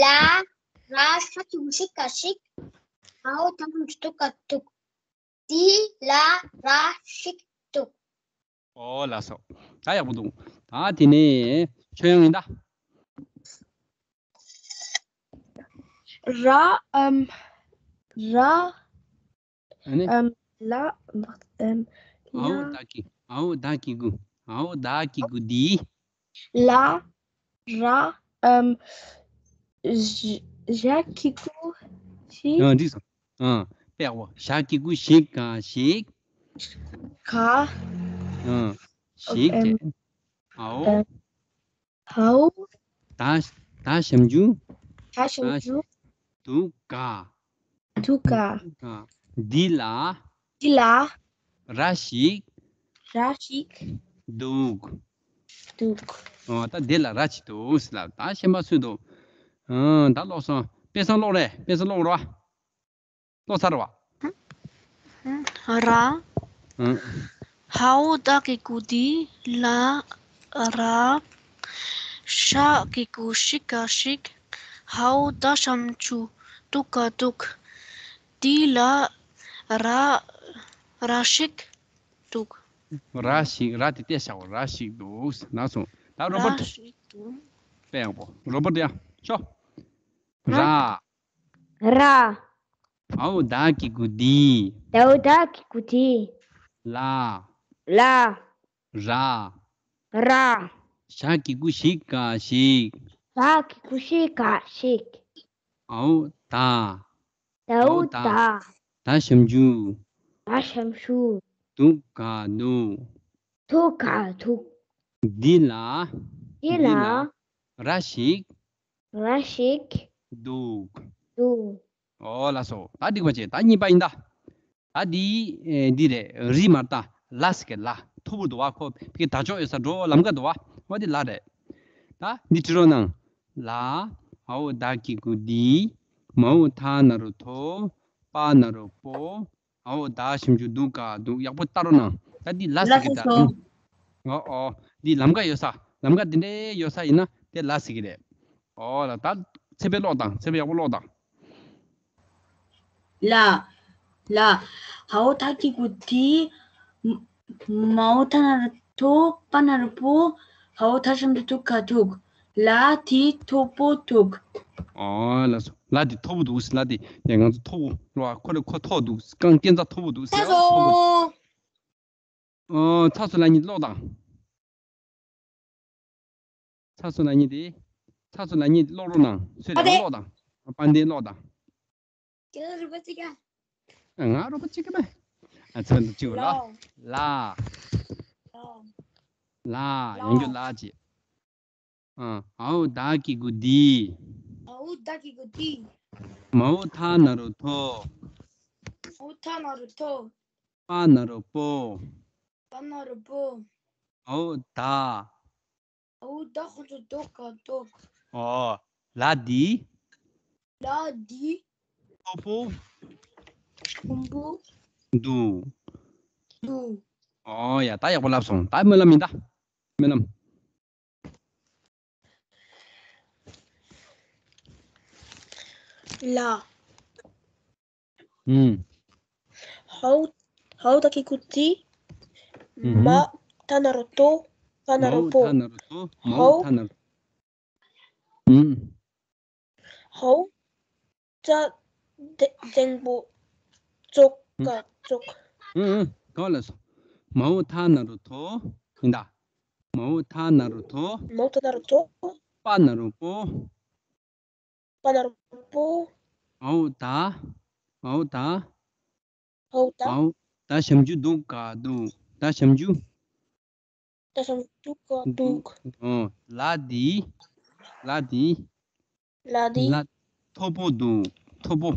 ལ། ར། ཤ་གི་གུ་ཤི་ག་ཤིག། ཧའོ་ཐང་གུ་ཏུ་ག་ཏུག། ཏི་ལ་ར་ཤིག་ཏུག་ཨོ་ལགས་སོ། ད་ཡག་པོ་འདུག་ད་དེ་ནས་ཆོས་དབྱངས་ཡིན་ད། ར། ཨམ། ར། ཨ་ནི། ཨམ། ལ། ཨམ། ཨའོ་ལ། ད་གི། ཨའོ་ད་གི་གུ། ཨའོ་ད་གི་གུ་འདི། ལ། ར། ཨམ། ཞ། ཞ་གི་གུ་ཤི། ཨ། འགྲིག་སོང་། ཨ། དཔེ་ཡག་པོ། ཞ་གི་གུ་ཤི་ག་ཤིག་ག་ཨ། ཤིག་ཨམ། ཨའོ། ཨམ། ཧའོ། ད། ད་ཞབས་ཀྱུ། ད་ཞབས་ཀྱུ། དུ་ག་དུ་ག་འདི་ལ། འདི་ལ། ར་ཞིག་ར་ཞིག་འདུག་འདུག་ཨོ། ད་འདི་ལ་ར་ཞིག་འདུག་ཟེར་ལ། ད་ཤན་པ་སུ་འདུག་ཨང་། ད་ཀློག་སོང་། དཔེ་བཟང་ཀློག་རེད། དཔེ་བཟང་ཀློག་རོགས། ཀློག་ཚར་བ། ར། ཨང་། ཧའོ་ད་གི་གུ་འདི། ལ། ར། ཤ་གི་གུ་ཤི་ག་ཤིག་ཧའོ་ད་ཞབས་ཀྱུ་དུ་ག་དུག་འདི་ལ། ར། ར་ཞིག་འདུག་ར་ཞིག་ར་དེ་བལྟས་བཞག་ར་ཞིག་འདུག་ལགས་སོ། ད་རོ་པར། ར་ཞིག་འདུག་དཔེ་ཡག་པོ། རོ་པར་ཡ། ཤོ། ར། ར། ཨའོ་ད་གི་གུ་འདི། ཨའོ་ད་གི་གུ་འདི། ལ། ལ། ར། ར། ཞ་གི་གུ་ཤི་ག་ཤིག་ཞ་གི་གུ་ཤི་ག་ཤིག་ཨའོ་ད། ཨའོ་ད། ད་ཞབས་ཀྱུ། ད་ཞབས་ཀྱུ། དུ་ག་དུག་དུ་ག་དུག་འདི་ལ། འདི་ལ། འདི་ལ། ར་ཞིག་ར་ཞིག་འདུག་འདུག་ཨོ་ལགས་སོ། ད་འགྲིག་པ་བྱས། ད་གཉིས་པ་ཡིན་ད། ད་འདི། ཨེ། འདི་རེད། རི་མ་ད་ལ་ཟེར་གི་ལ། མཐོ་པོ་འདུག་བ། ཁོ་ཕ་གི་དར་ལྕོག་ཡོད་ས་འགྲོ་ལམ་ཁ་འདུག་བ། འོ་འདི་ལ་རེད། ད་འདི་བྲིས་རོགས་གནང་། ལ། ཨའོ་ད་གི་གུ་འདི། མའོ་ད་ན་རོ་མཐོ། པ་ན་རོ་པོ། ཨའོ་ད་ཞབས་ཀྱུ་དུ་ག་དུག་ཡག་པོ་ལྟ་རོགས་གནང་། ད་འདི་ལ་ཟེར་གི་ད། ལགས་སོ། ཨོ་ཨོ། འདི་ལམ་ཁ་ཡོད་ས། ལམ་ཁ་འདི་འདྲའི་ཡོད་ས་ཡིན་ན་དེ་ལ་ཟེར་གི་རེད། ཨོ་ལ། ད་ཚེ་འཕེལ་ཀློག་དང་། ཚེ་འཕེལ་ཡག་པོ་ཀློག་དང་། ལ། ལ། ཧའོ་ད་གི་གུ་འདི། མའོ་ད་ན་རོ་མཐོ། པ་ན་རོ་པོ། ཧའོ་ད་ཞབས་ཀྱུ་དུ་ག་དུག་ལ་དེ་མཐོ་པོ་འདུག་ཨོ་ལགས་སོ། ལ་དེ་མཐོ་པོ་འདུག་ལ་དེ་ཡ་ང་ཚོ་མཐོ་པོ་ལ། ཁོ་རེ་ཁོ་མཐོ་འདུག་རྐང་སྐས་འཛེག་མཐོ་པོ་འདུག་ལགས་སོ། མཐོ་པོ། ཨོ། ཚ་སུ་ལ་གཉིས་ཀློག་དང་། ཚ་སུ་ལ་གཉིས་དེ། ཚ་སུ་ལ་གཉིས་ཀློག་རོགས་གནང་། སུས་ལ་ཨ་ཏེ། ཀློག་དང་། དཔལ་ལྡན་ཀློག་དང་། ཁྱེད་རང་རོགས་པ་གཅིག་ག་ང་རོགས་པ་གཅིག་ག་མེད། ཨ་ཚོད་འདུག་གཅིག་གོ་ལ། ལ། ལ། ལ། ཡང་རྒྱུ་ལ་གཅིག་ཨ། ཨའོ་ད་གི་གུ་འདི། ཨའོ་ད་གི་གུ་འདི། མའོ་ད་ན་རོ་མཐོ། མའོ་ད་ན་རོ་མཐོ། པ་ན་རོ་པོ། པ་ན་རོ་པོ། ཨའོ་ད། ཨའོ་ད་ཁོ་ཚོ་དུག་ག་དུག་ཨོ། ལ་འདི། ལ་འདི། མཐོ་པོ། མཐོ་པོ། འདུག་འདུག་ཨོ་ཡ། ད་ཡག་པོ་ལབ་སོང་། ད་སྨོན་ལམ་ཡིན་ད། སྨོན་ལམ། ལ། ཨུམ། ཧའོ། ཧའོ་ད་གི་གུ་འདི། ཨུམ། མའོ་ད་ན་རོ་མཐོ། པ་ན་རོ་པོ། མའོ་ད་ན་རོ་མཐོ། མའོ་ཧའོ་ད་ན་རོ། ཨུམ། ཧའོ། ཙ། དེ། དེང་པོ། ཙོག་ག་ཙོག་ཨུམ་ཨུམ། ག་ལ་སོ། མའོ་ད་ན་རོ་མཐོ། ཡིན་ད། མའོ་ད་ན་རོ་མཐོ། མའོ་ད་ན་རོ་མཐོ། པ་ན་རོ་པོ། པ་ན་རོ་པོ། ཨའོ་ད། ཨའོ་ད། ཨའོ་ད། ཨའོ་ད་ཞབས་ཀྱུ་དུག་ག་དུག་ད་ཞབས་ཀྱུ། ད་ཞབས་ཀྱུ་དུག་ག་དུག་ཨོ། ལ་འདི། ལ་འདི། ལ་འདི། ལ། མཐོ་པོ་འདུག་མཐོ་པོ།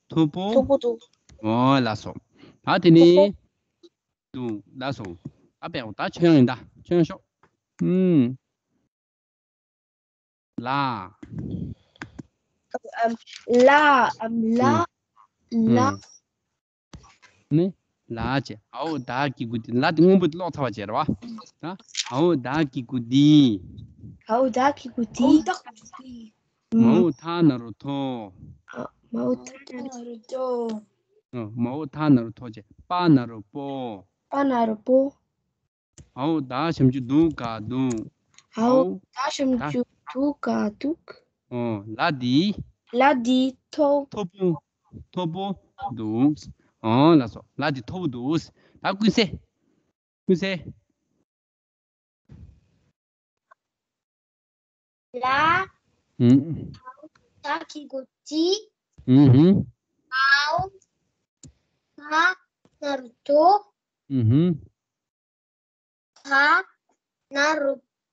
མཐོ་པོ། མཐོ་པོ་འདུག་ཨོ་ལགས་སོ། ད་དེ་ནས། མཐོ་པོ། འདུག་ལགས་སོ། ད་དཔེ་ད་ཆོས་དབྱངས་ཡིན་ད། ཆོས་དབྱངས་ཤོག་ཨུམ། ལ། ཨམ། ལ། ཨམ། ལ། ཨུམ། ལ། ཨུམ། ནི། ལ་བྱས། ཨའོ་བདག་གི་སྐུ་དེ། ལ་དེ་སྔོན་པོ་དེ་ཀློག་ཚར་བ་བྱས་རེད་བ། ད་ཨའོ་བདག་གི་སྐུ་དེ། ཨའོ་བདག་གི་སྐུ་དེ། ཨའོ་བདག་གི་སྐུ་དེ། མའོ་ཐ་ན་རོ་ཐོ། མའོ་ཐ་ན་རོ་ཐོ། ཨ། མའོ་ཐ་ན་རོ་ཐོ་བྱས། པ་ན་རོ་པོ། པ་ན་རོ་པོ། ཨའོ་བདག་ཞབས་ཀྱུ་དུ་ག་དུག། ཨའོ་ཨའོ་བདག་ཞབས་ཀྱུ་དུ་ག་དུག། ཨོ། ལ་འདི། ལ་འདི་མཐོ། མཐོ་པོ། མཐོ་པོ་འདུག། ཨོ་ལགས་སོ། ལ་འདི་མཐོ་པོ་འདུག། ད་ཀུན་གསལ། ཀུན་གསལ། ལ། ཨུམ། བདག་གི་སྐུ་དེ། ཨུམ་ཧུམ། ཨའོ་བདག་ན་རོ་མཐོ། ཨུམ་ཧུམ། ཐ་ན་རོ་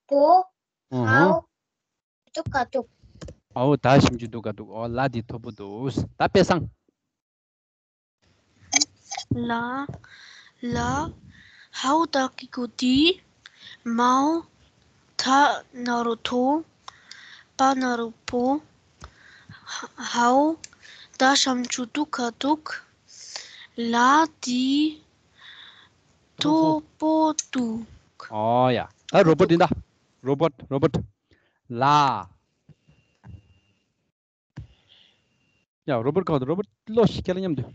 ཐོ། ཨོ་ཧོ། ཨའོ་དུ་ག་དུག། ཨའོ་བདག་ཞབས་ཀྱུ་དུ་ག་དུག། ཨོ་ལ་འདི་མཐོ་པོ་འདུག། ད་དཔེ་བཟང་། ལ། ལ། ཧའོ་བདག་གི་སྐུ་དེ། མའོ་ཐ་ན་རོ་མཐོ། པ་ན་རོ་པོ། ཧའོ་བདག་ཞབས་ཀྱུ་དུ་ག་དུག། ལ་འདི་མཐོ་པོ་འདུག། ཨོ་ཡ། ད་རོ་བོ་ཊི་ཡིན་ད། རོ་བོ་ཊི། རོ་བོ་ཊི། ལ། ཡ། རོ་བོ་ཊི་གང་དུ། རོ་བོ་ཊི་ཀློག་ཤིག་ཁྱེད་ལ་མཉམ་དུ།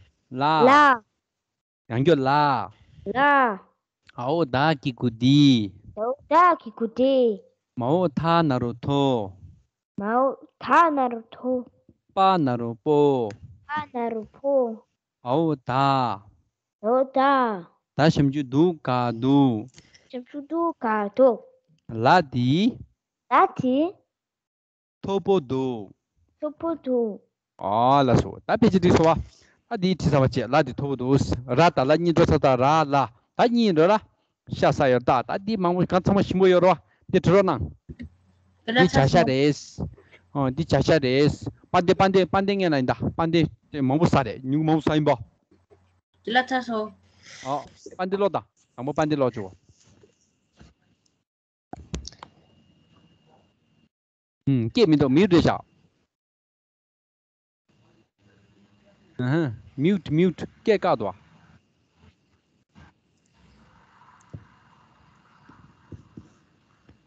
ལ། ལ། ཡང་བསྐྱར་ལ། ལ། ཨའོ་བདག་གི་སྐུ་དེ། ཨའོ་བདག་གི་སྐུ་དེ། མའོ་ཐ་ན་རོ་མཐོ། མའོ་ཐ་ན་རོ་མཐོ། པ་ན་རོ་པོ། པ་ན་རོ་པོ། ཨའོ་བདག། ཨའོ་བདག། བདག་ཞབས་ཀྱུ་དུ་ག་དུག། ཞབས་ཀྱུ་དུ་ག་དུག། ལ་འདི། ལ་འདི། མཐོ་པོ་འདུག། མཐོ་པོ་འདུག། ཨ་ལགས་སོ། ད་ཕལ་ཆེར་འགྲིག་སོང་བ། ད་འདི་བྲིས་ཚར་བ་བྱས། ལ་འདི་མཐོ་པོ་འདུག། ར་དང་ལ་གཉིས་འགྲོ་ཚར། ད་ར་ལ། ད་གཉིས་འགྲོ་ར། ཤ་ས་ཡོད་ད། ད་འདི་མང་པོ་གང་ཚང་མ་ཞིམ་པོ་ཡོད་རེད་བ། འདི་བྲིས་རོགས་གནང་། འདི་བྱ་ཤ་རེད། ཨོ་འདི་བྱ་ཤ་རེད། དཔལ་ལྡན། དཔལ་ལྡན། དཔལ་ལྡན་ངས་ན་ཡིན་ད། དཔལ་ལྡན་དེ་མང་པོ་ཟ་རེད། ཉུང་མང་པོ་ཟ་ཡིན་པ། འདི་ལ་ཚར་སོང་། ཨོ་དཔལ་ལྡན་ཀློག་ད། དང་པོ་དཔལ་ལྡན་ཀློག་བྱུང་བ། ཨུམ། སྐད་མི་འདུག། མིའུ་འདྲེ་བཞག། ཨ་ཧ། མིའུ་ཊི། མིའུ་ཊི། སྐད་བཀག་འདུག་ཨ།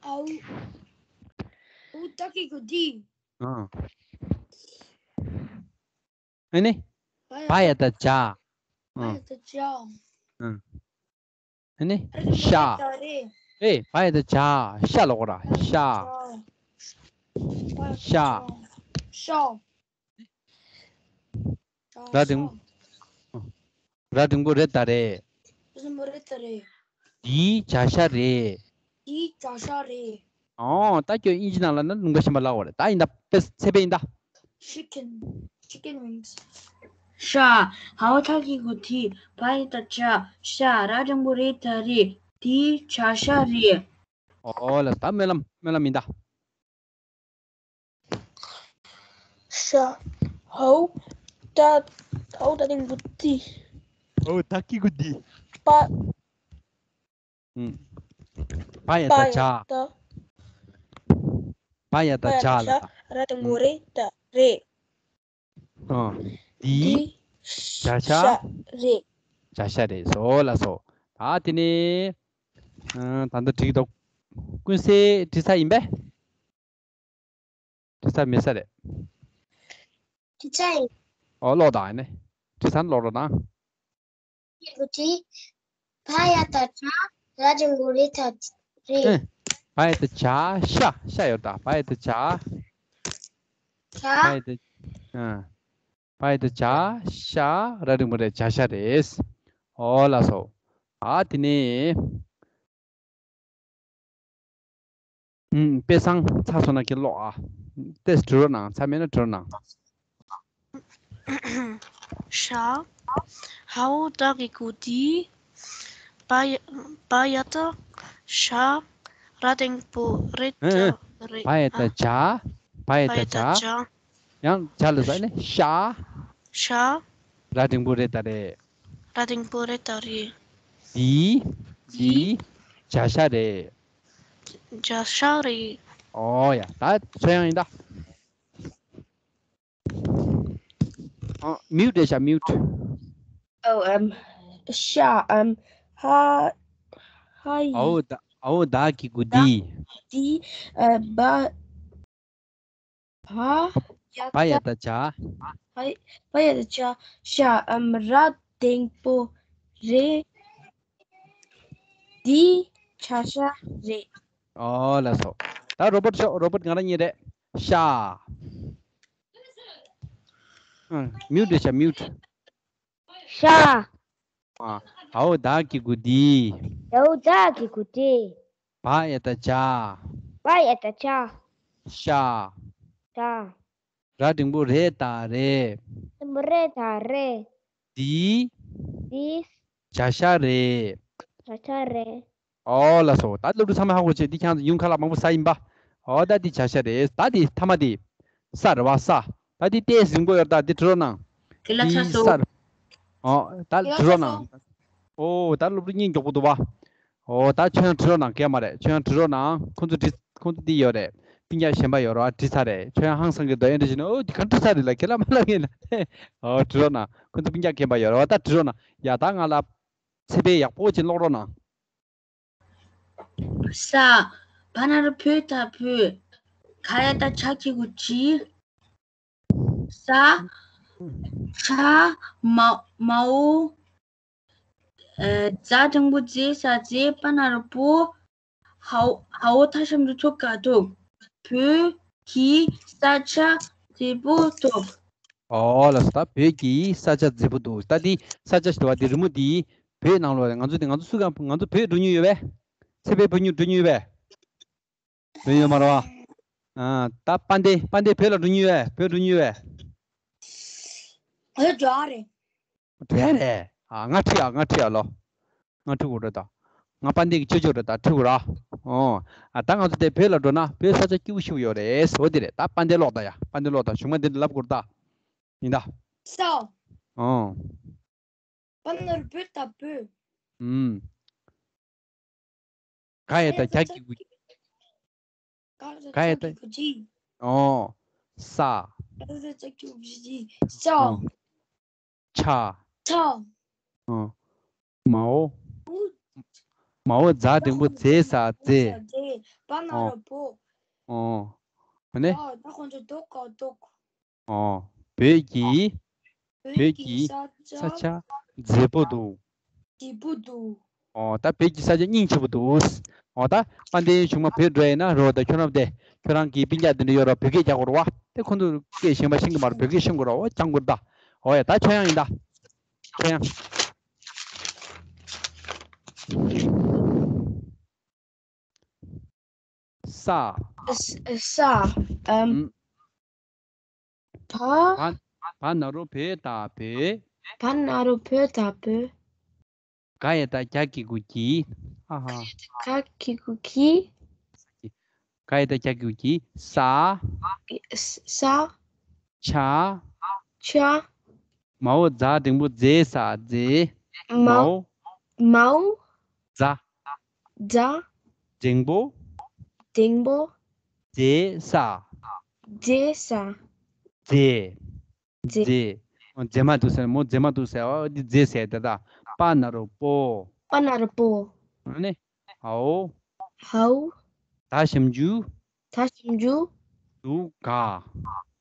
ཨའོ་བདག་གི་སྐུ་དེ། ཨ། ཨ་ནི། བ་ཡ་བཏགས་བྱ། བ་ཡ་བཏགས་བྱ། ཨ་ནི། ཤ། ཨེ། བ་ཡ་བཏགས་བྱ། ཤ་ལ་གོ་ར། ཤ། ཤ། ཤ། ར་འགྲེང་བུ། ར་འགྲེང་བུ་རེ་ད་རེ། ར་འགྲེང་བུ་རེ་ད་རེ། འདིའི་བྱ་ཤ་རེད། འདིའི་བྱ་ཤ་རེད། ཨོ། ད་ཁྱོད་དབྱིན་ཇི་ནང་ལ་ན་ལུང་པ་གཞན་པ་ལབ་དགོས་རེད། ད་ཡིན་ད། དཔེ་ཚད་དཔེ་ཡིན་ད། Chicken. Chicken wings. ཤ། ཧའོ་བདག་གི་སྐུ་དེ། བ་ཡ་བཏགས་བྱ། ཤ། ར་འགྲེང་བུ་རེ་ད་རེ། འདིའི་བྱ་ཤ་རེད། ཨོ་ལགས། ད་སྨོན་ལམ། སྨོན་ལམ་ཡིན་ད། ཤ། ཧའོ་བདག། ཧའོ་བདག་གི་སྐུ་དེ། ཧའོ་བདག་གི་སྐུ་དེ། པ། ཨུམ། བ་ཡ་བཏགས་བྱ། བ་ཡ་བཏགས་བྱ་ལ། ར་འགྲེང་བུ་རེ་ད་རེ། ཨ། འདིའི་འདིའི་བྱ་ཤ་ཤ་རེད། བྱ་ཤ་རེད། སོ་ལགས་སོ། ད་དེ་ནས། ཨ། ད་ལྟ་བྲིས་འདུག། ཀུན་གསལ་བྲིས་ཚར་ཡིན་པས། བྲིས་ཚར་མེད་ས་རེད། བྲིས་ཚར་ཡིན། ཨོ་ཀློག་དང་ཨ་ནི། བྲིས་ཚར་ན་ཀློག་རོགས་གནང་། ཀློག་དེ། བ་ཡ་བཏགས་བྱ། ར་འགྲེང་བུ་རེ་ད་རེ། ཨེ། བ་ཡ་བཏགས་བྱ། ཤ། ཤ་ཡོད་ད། བ་ཡ་བཏགས་བྱ། བྱ། བ་ཡ་བཏགས། ཨ། བ་ཡ་བཏགས་བྱ། ཤ། ར་འགྲེང་བུ་རེ། བྱ་ཤ་རེད། ཨོ་ལགས་སོ། ཨ་དེ་ནས། ཨུམ། དཔེ་བཟང་ཚར་སོང་ན་ཁྱེད་ཀློག་ཨ། ཏེས་བྲིས་རོགས་གནང་། ཚར་མེད་ན་བྲིས་རོགས་གནང་། ཤ། ཧའོ་བདག་གི་སྐུ་དེ། བ་ཡ། བ་ཡ་བཏགས་བྱ། ར་འགྲེང་བུ་རེ་ད་རེ། བ་ཡ་བཏགས་བྱ། བ་ཡ་བཏགས་བྱ། ཡང་བྱ་ལ་ཟ་ནི་ཤ། ཤ། ར་འགྲེང་བུ་རེ་ད་རེ། ར་འགྲེང་བུ་རེ་ད་རེ། འདི། འདི། བྱ་ཤ་རེད། བྱ་ཤ་རེད། ཨོ་ཡ། ད་ཚོད་ཡང་ཡིན་ད། ཨ། མིའུ་རེད་ཤག་མིའུ། ཨོ། ཨམ། ཤ། ཨམ། ཧ། ཧ་ཡི། ཨའོ་ད། ཨའོ་ད་གི་གུ་ད་དི། དི། ཨ། བ། བ་ཡ་བ་ཡ་ད་བྱ། བ་ཡ་ད་བྱ། ཤ། ཨམ། ར་འགྲེང་བུ་རེད། འདི་བྱ་ཤ་རེད། ཨོ་ལགས་སོ། ད་རོ་བོ་ཊི་ཤོག་རོ་བོ་ཊི་ང་རང་གཉིས་རེད། ཤ། ཨ། མིའུ་རེད་ཤག་མིའུ། ཤ། ཨ། ཨའོ་ད་གི་གུ་དི། ཨའོ་ད་གི་གུ་དི། བ་ཡ་ད་བྱ། བ་ཡ་ད་བྱ། ཤ། ཤ། ར་འགྲེང་བུ་རེ་ད་རེད། འགྲེང་བུ་རེ་ད་རེད། འདི། འདི། བྱ་ཤ་རེད། བྱ་ཤ་རེད། ཨོ་ལགས་སོ། ད་སློབ་ཕྲུག་ཚང་མས་ཧ་གོ་བྱས། འདི་ཁྱེད་རང་ཚོ་ཡུན་ཁ་ལག་མང་པོ་ཟ་ཡིན་པ། ཨོ་ད་འདི་བྱ་ཤ་རེད། ད་འདི་མཐའ་མ་འདི། ས་རེད་བ། ས། ད་འདི་ཏོག་ཙམ་རིང་པོ་ཡོད་རེད། ད་འདི་བྲི་རོགས་གནང་། དེ་ལ་ཚ་འདི་སོ། ས་རེད། ཨོ་ད་དེ་ལ་བྲི་ཚ་རོགས་སོ། གནང་། ཨོ་ད་སློབ་ཕྲུག་གཉིས་མགྱོགས་པོ་འདུག་བ། ཨོ་ད་ཁྱོད་རང་བྲི་རོགས་གནང་། གལ་མ་རེད། ཁྱོད་རང་བྲི་རོགས་གནང་། ཁོང་ཚོ་བྲི། ཁོང་ཚོ་འདི་ཡོད་རེད། སྤུན་ཀྱག་གཞན་པ་ཡོད་རེད་བ། བྲིས་ཚར་རེད། ཁྱོད་ཡང་ཧང་སང་གི་འདུག་ཨེ་འདྲ་བྱས་ན། ཨོ་འདི་ག་འབྲི་ཚར་རེད་ལ། ཁྱེད་ལ་མ་ལབ་ངེས་ལ། ཨོ་བྲི་རོགས་གནང་། ཁོང་ཚོ་སྤུན་ཀྱག་རྒན་པ་ཡོད་རེད་བ། ད་བྲི་རོགས་གནང་། ཡ་ད་ང་ལ་ཚེ་འཕེལ་ཡག་པོ་ཅིག་ཀློག་རོགས་གནང་། ས། བ་ན་རོ་བོ་ད་བོད། ག་ཡ་ད་གྱ་གི་གུ་གྱི། ས། ཆ། མ། མའོ། ཨ། ཛ་འགྲེང་བུ་ཛེ། ས་ཛེ། པ་ན་རོ་པོ། ཧའོ། ཧའོ་ད་ཞབས་ཀྱུ་ཐོ་ག་ཐུག་བོད་ཀྱི་ས་ཆ་མཛེས་པོ་འདུག་ཨོ་ལགས་སོ། ད་བོད་ཀྱི་ས་ཆ་མཛེས་པོ་འདུག་ད་འདི་ས་ཆ་ཞེས་པ་འདི་རི་མོ་འདི་བོད་ནང་ལོགས་རེད། ང་ཚོ་འདི་ང་ཚོ་སུ་གང་ང་ཚོ་བོད་འགྲོ་མྱོང་ཡོད་པས། ཚེ་འཕེལ་བོད་སྨྱུག་འགྲོ་མྱོང་ཡོད་པས། བོད་ཡོད་མ་རེད་བ། ཨ། ད་དཔལ་ལྡན། དཔལ་ལྡན་བོད་ལ་འགྲོ་མྱོང་ཡོད་པས། བོད་འགྲོ་མྱོང་ཡོད་པས། ཨ། འགྲོ་ཡ་རེད། འགྲོ་ཡ་རེད། ཨ། ང་ཁྲིད་ཨ། ང་ཁྲིད་ཨ་ལོ། ང་ཁྲིད་དགོས་རེད་ད། ང་དཔལ་ལྡན་གྱི་ཅོ་ཅོ་རེད་ད། ཁྲིད་དགོས་ར། ཨོ། ཨ། ད་ང་ཚོ་དེ་བོད་ལ་འགྲོ་ན་བོད་ས་ཆ་སྐྱིད་པོ་ཞིག་ཡོད་རེད་ཟེར་བ་འདི་རེད། ད་དཔལ་ལྡན་ཀློག་ད་ཡ། དཔལ་ལྡན་ཀློག་ད། གཞུག་མ་འདི་འདྲ་ལབ་དགོས་རེད་ད། ཡིན་ད། ས། ཨོ། བ་ན་རོ་བོ་ད་བོད། ཨུམ། ག་ཡ་ད་གྱ་གི་གུ་གྱི། ག་ཡ་ད་གྱ་གི་གུ་གྱི། ཨོ། ས། ག་ཡ་ད་གྱ་གི་གུ་གྱི། ས། ཨོ། ཆ། ཆ། ཨོ། མའོ། མའོ་ཛ་འགྲེང་བུ་ཛེ་ས་མཛེས། མཛེས། བ་ན་རོ་བོ། ཨོ། ཨ་ནི། ཨོ། ད་ཁོང་ཚོ་འདུག་ག་འདུག་ཨོ། བོད་ཀྱི། བོད་ཀྱི་ས་ཆ་མཛེས་པོ་འདུག་མཛེས་པོ་འདུག་ཨོ། ད་བོད་ཀྱི་ས་ཆ་སྙིང་རྗེ་པོ་འདུག་ཨོ། ད་དཔལ་ལྡན་གཞུག་མ་བོད་འགྲོ་ཡིན་ན་རོ། ད་ཁྱོད་རང་དེ་ཁྱོད་རང་གི་སྤུན་ཀྱག་དེ་འདྲ་ཡོད་ར། བོད་སྐད་རྒྱག་དགོས་ར་བ། དེ་ཁོང་ཚོ་སྐད་གཞན་པ་ཤེས་ཀྱི་མ་རེད། བོད་སྐད་ཤེས་དགོས་ར་བ། སྦྱང་དགོས་ར་ད། ཨོ་ཡ། ད་ཁྱོད་ཡང་ཡིན་ད། ཁྱོད་ཡང་། ས། ས། ཨམ། ཨམ། བ། བ། བ་ན་རོ་བོ་ད་བོད། བ་ན་རོ་བོ་ད་བོད། ག་ཡ་ད་གྱ་གི་གུ་གྱི། ཨ་ཧ། ག་གི་གུ་གྱི། ག་ཡ་ད་གྱ་གི་གུ་གྱི། ས། ས། ཆ། ཆ། མའོ་ཛ་འགྲེང་བུ་ཛེ་ས་མཛེས། མའོ། མའོ། ཛ། ཛ། འགྲེང་བུ། འགྲེང་བུ། ཛེ་ས། ཛེ་ས། མཛེས། མཛེས། མཛེས། མཛེས་མ་འདུག་ཟེར། མོ་མཛེས་མ་འདུག་ཟེར་བ་འདི་མཛེས་ཟེར་ད། ད་པ་ན་རོ་པོ། པ་ན་རོ་པོ། ཨ་ནི། ཧའོ། ཧའོ། ད་ཞབས་ཀྱུ། ད་ཞབས་ཀྱུ། དུ་ག།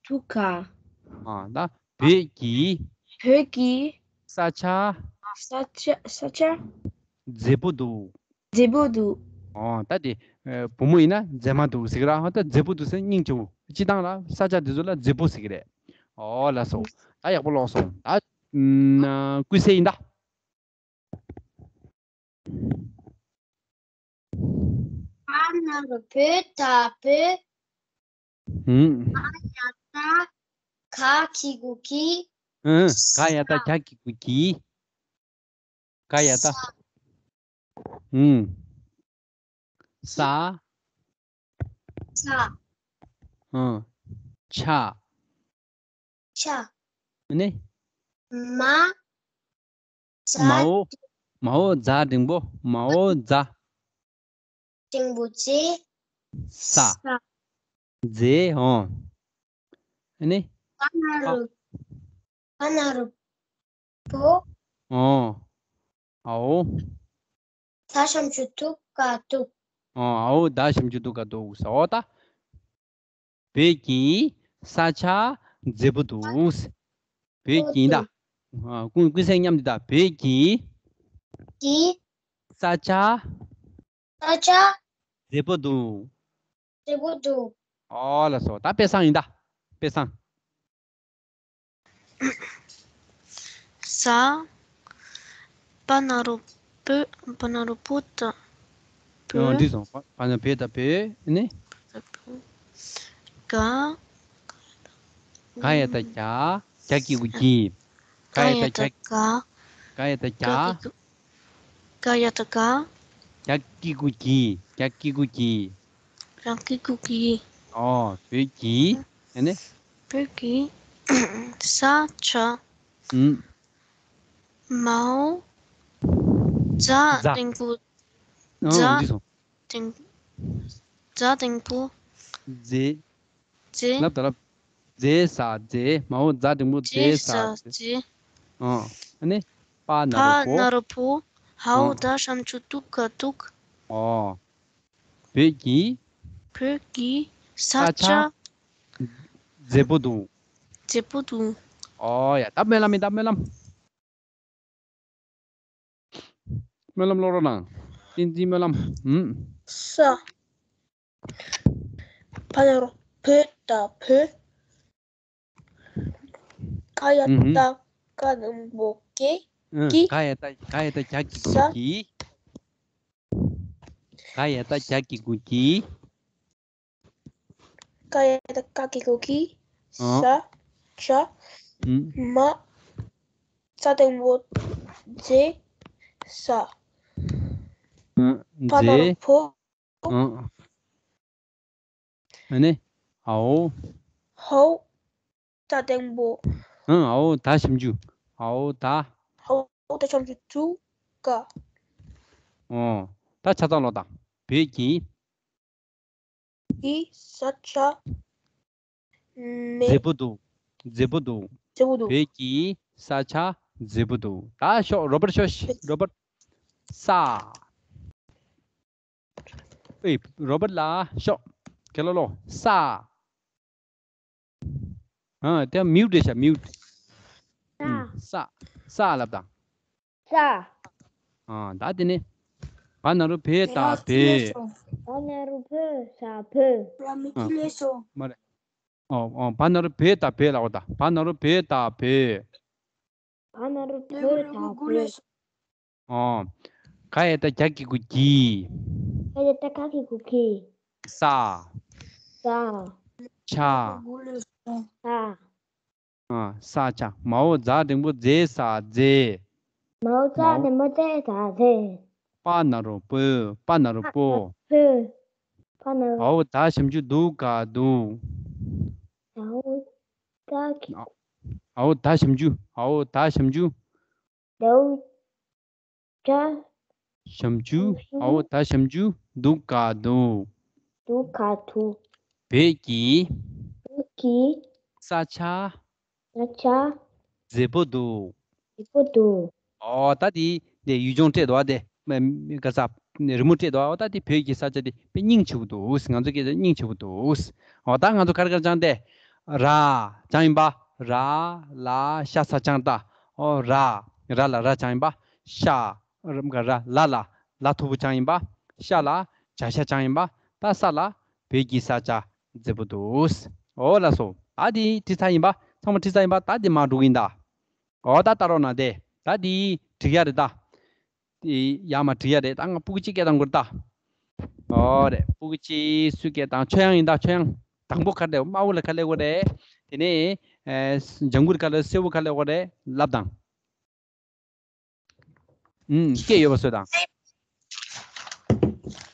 དུ་ག། ཨ། ད་བོད་ཀྱི། བོད་ཀྱི། ས་ཆ། ས་ཆ། ས་ཆ། མཛེས་པོ་འདུག་མཛེས་པོ་འདུག་ཨོ། ད་དེ་ཨ་བུ་མོ་ཡིན་ན་མཛེས་མ་འདུག་ཟེར་གི་ར། ད་མཛེས་པོ་འདུག་ཟེར་སྙིང་རྗེ་པོ། སྤྱིར་བཏང་ལ་ས་ཆ་འདི་ཚོ་ལ་མཛེས་པོ་ཟེར་གི་རེད། ཨོ་ལགས་སོ། ད་ཡག་པོ་ཀློག་སོང་། ད་ཨ་ཀུན་གསལ་ཡིན་ད། བ་ན་རོ་བོ་ད་བོད། ཧུམ། ག་ཡ་ད་གྱ་གི་གུ་གྱི། ཨ། ག་ཡ་ད་གྱ་གི་གུ་གྱི། ག་ཡ་ད། ས། ཧུམ། ས། ཆ། ཨ། ཆ། ཆ། ཨ་ནི། མ། ཛ། མའོ། མའོ་ཛ་འགྲེང་བུ། མའོ་ཛ། འགྲེང་བུ་ཛེ། ས། ས། མཛེས། ཨོ། ཨ་ནི། བ་ན་རོ། བ་ན་རོ་བོ། ཨོ། ཨའོ། ད་ཞབས་ཀྱུ་དུ་ག་དུག་ཨོ། ཨའོ། ད་ཞབས་ཀྱུ་དུ་ག་དུག་ཟེར། ཨོ་ད། བོད་ཀྱི་ས་ཆ་མཛེས་པོ་འདུག་བོད་ཀྱི་ད། ཨ། ཀུན་ཀུན་གསལ་མཉམ་དུ་ད། བོད་ཀྱི། ཀྱི། ས་ཆ། ས་ཆ། མཛེས་པོ་འདུག་མཛེས་པོ་འདུག་ཨོ་ལགས་སོ། ད་དཔེ་བཟང་ཡིན་ད། དཔེ་བཟང་། ས། བ་ན་རོ་བོ། བ་ན་རོ་བོ་ད། བོ། ཨོ་འགྲིག་སོང་། བ་བ་ན་བོད་ད་བོད་ནི། ག་ག་ཡ་ད་གྱ། གྱ་གི་གུ་གྱི། ག་ཡ་ད་གྱ། ག་ཡ་ད་གྱ། ག་ཡ་ད་ག་གྱ་གི་གུ་གྱི། གྱ་གི་གུ་གྱི། གྱ་གི་གུ་གྱི། ཨོ། བོད་ཀྱི། ཨ་ནི། བོད་ཀྱི་ས་ཆ། ཨུམ། མའོ་ཛ་ཛ། འགྲེང་བུ། ཨོ་ཛ། འགྲིག་སོང་། འགྲེང་། ཛ་འགྲེང་བུ། མཛེས། མཛེས། ལབ་དང་ལབ། མཛེས་ས་མཛེས། མའོ་ཛ་འགྲེང་བུ་མཛེས་ས་མཛེས། མཛེས་ས་མཛེས། ཨོ། ཨ་ནི། བ་ན་རོ་བོ། བ་ན་རོ་བོ། ཧའོ། ཨོ། ད་ཞབས་ཀྱུ་དུ་ག་དུག་ཨོ། བོད་ཀྱི། བོད་ཀྱི་ས་ས་ཆ། ཆ། མཛེས་པོ་འདུག་མཛེས་པོ་འདུག་ཨོ་ཡ། ད་སྨོན་ལམ་ཡིན་ད། སྨོན་ལམ། སྨོན་ལམ་ཀློག་རོགས་གནང་། བསྟན་འཛིན་སྨོན་ལམ། ཧུམ། ས། བ་ན་རོ་བོ་ད་བོད། ག་ཡ་ཨུ་ཧུམ། ད་ག་འགྲེང་བུ་གི། ཨུ། གི། ག་ཡ་ད་ག་ཡ་ད་གྱ་གི་གུ་ས། གི། ག་ཡ་ད་གྱ་གི་གུ་གྱི། ག་ཡ་ད་ག་གི་གུ་གི། ཨ། ས། ཆ། ཨུ། མ། ཛ་འགྲེང་བུ་མཛེས་ས། ཨུ། བ་ན་རོ་མཛེས། བོ། ཨ། ཨ་ནི། ཨའོ། ཧའོ། ད་འགྲེང་བུ། ཨ། ཨའོ་ད་ཞབས་ཀྱུ། ཨའོ་ད། ཧའོ་ད་ཞབས་ཀྱུ་དུ་ག་ཨོ། ད་ཆ་ཚང་ཀློག་དང་། བོད་ཀྱི། ཀྱི་ས་ཆ། མེ། མཛེས་པོ་འདུག་མཛེས་པོ་འདུག་མཛེས་པོ་འདུག་བོད་ཀྱི་ས་ཆ་མཛེས་པོ་འདུག་ད་ཤོག་རོ་བར་ཤོག་རོ་བར། ས། ཨེ། རོ་བར་ལ་ཤོག་ག་ལ་ལོ། ས། ཨ། དེ་མིའུ་ཊི་རེད་ཤག་མིའུ་ཊི། ས། ཨུམ། ས། ས་ལབ་དང་། ས། ཨ། ད་དེ་ནས། བ་ན་རོ་བོད་ད་བོད། བ་ན་རོ་བོད་ད་བོད། ར་མི་ཨ། ཀི་ལེ་སོ། མ་རེད། ཨོ་ཨོ། བ་ན་རོ་བོད་ད་བོད་ལབ་དང་། བ་ན་རོ་བོད་ད་བོད། བ་ན་རོ་བོད་ད་བོད། ཨོ། ག་ཡ་ད་གྱ་གི་གུ་གྱི། ག་ཡ་ད་ག་གི་གུ་གི། ས། ས། ཆ། ས། ཨ། ས་ཆ། མའོ་ཛ་འགྲེང་བུ་མཛེས་ས་མཛེས། མའོ་ཛ་མའོ་འགྲེང་བུ་མཛེས་ས་མཛེས། པ་ན་རོ་པོ། པ་ན་རོ་པོ། པོ། པ་ན་རོ། ཨའོ་ད་ཞབས་ཀྱུ་དུ་ག་དུག་ཨའོ་ད་གི། ཨའོ་ད་ཞབས་ཀྱུ། ཨའོ་ད་ཞབས་ཀྱུ། ཨའོ་ད། ཞབས་ཀྱུ། ཞབས་ཀྱུ། ཨའོ་ད་ཞབས་ཀྱུ་དུ་ག་དུག་དུ་ག་དུག་བོད་ཀྱི། བོད་ཀྱི། ས་ཆ། ས་ཆ། མཛེས་པོ་འདུག་མཛེས་པོ་འདུག་ཨོ་ད་དེ་དེ་ཡུལ་ལྗོངས་སྤྲད་འདུག་ཨ་དེ། མ་ག་ས་རི་མོ་སྤྲད་འདུག་ཨོ་ད་དེ་བོད་ཀྱི་ས་ཆ་དེ་དཔེ་སྙིང་རྗེ་པོ་འདུག་ང་ཚོ་སྐད་ཆ་སྙིང་རྗེ་པོ་འདུག་ཨོ་ད་ང་ཚོ་ག་རེ་ག་རེ་སྦྱངས་ཏེ། ར། སྦྱངས་ཡིན་པ། ར། ལ། ཤ་ས་སྦྱངས་ད། ཨོ་ར། ར་ལ་ར་སྦྱངས་ཡིན་པ། ཤ། ར་ལ་ལ། ལ་མཐུག་པོ་སྦྱངས་ཡིན་པ། ཤ་ལ་བྱ་ཤ་སྦྱངས་ཡིན་པ། ད་ས་ལ་བོད་ཀྱི་ས་ཆ་མཛེས་པོ་འདུག་ཨོ་ལགས་སོ། ད་དེ་བྲིས་ཚར་ཡིན་པ། ཚང་མ་བྲིས་ཚར་ཡིན་པ། ད་དེ་མར་འགྲོ་གི་ཡིན་ད། ཨོ་ད་ལྟ་རོགས་གནང་དེ། ད་དེ་འགྲིག་ཡ་རེད་ད། དེ་ཡར་མར་འགྲིག་ཡ་རེད། ད་ང་སྤུ་གུ་གཅིག་སྐད་བཏང་དགོས་རེད་ད། ཨོ་རེད། སྤུ་གུ་གཅིག་སུའི་སྐད་བཏང་། ཆོས་དབྱངས་ཡིན་ད། ཆོས་དབྱངས། དང་པོ་ག་རེ་རེད། དམར་པོ་ལ་ག་རེ་ལབ་དགོས་རེད། དེ་ནས་ཨེ་ལྗང་གུ་ལ་ག་རེ་ལབ། སེར་པོ་ག་རེ་ལབ་དགོས་རེད། ལབ་དང་། ཨུམ། སྐད་ཡོད་པ་བཟོས་དང་།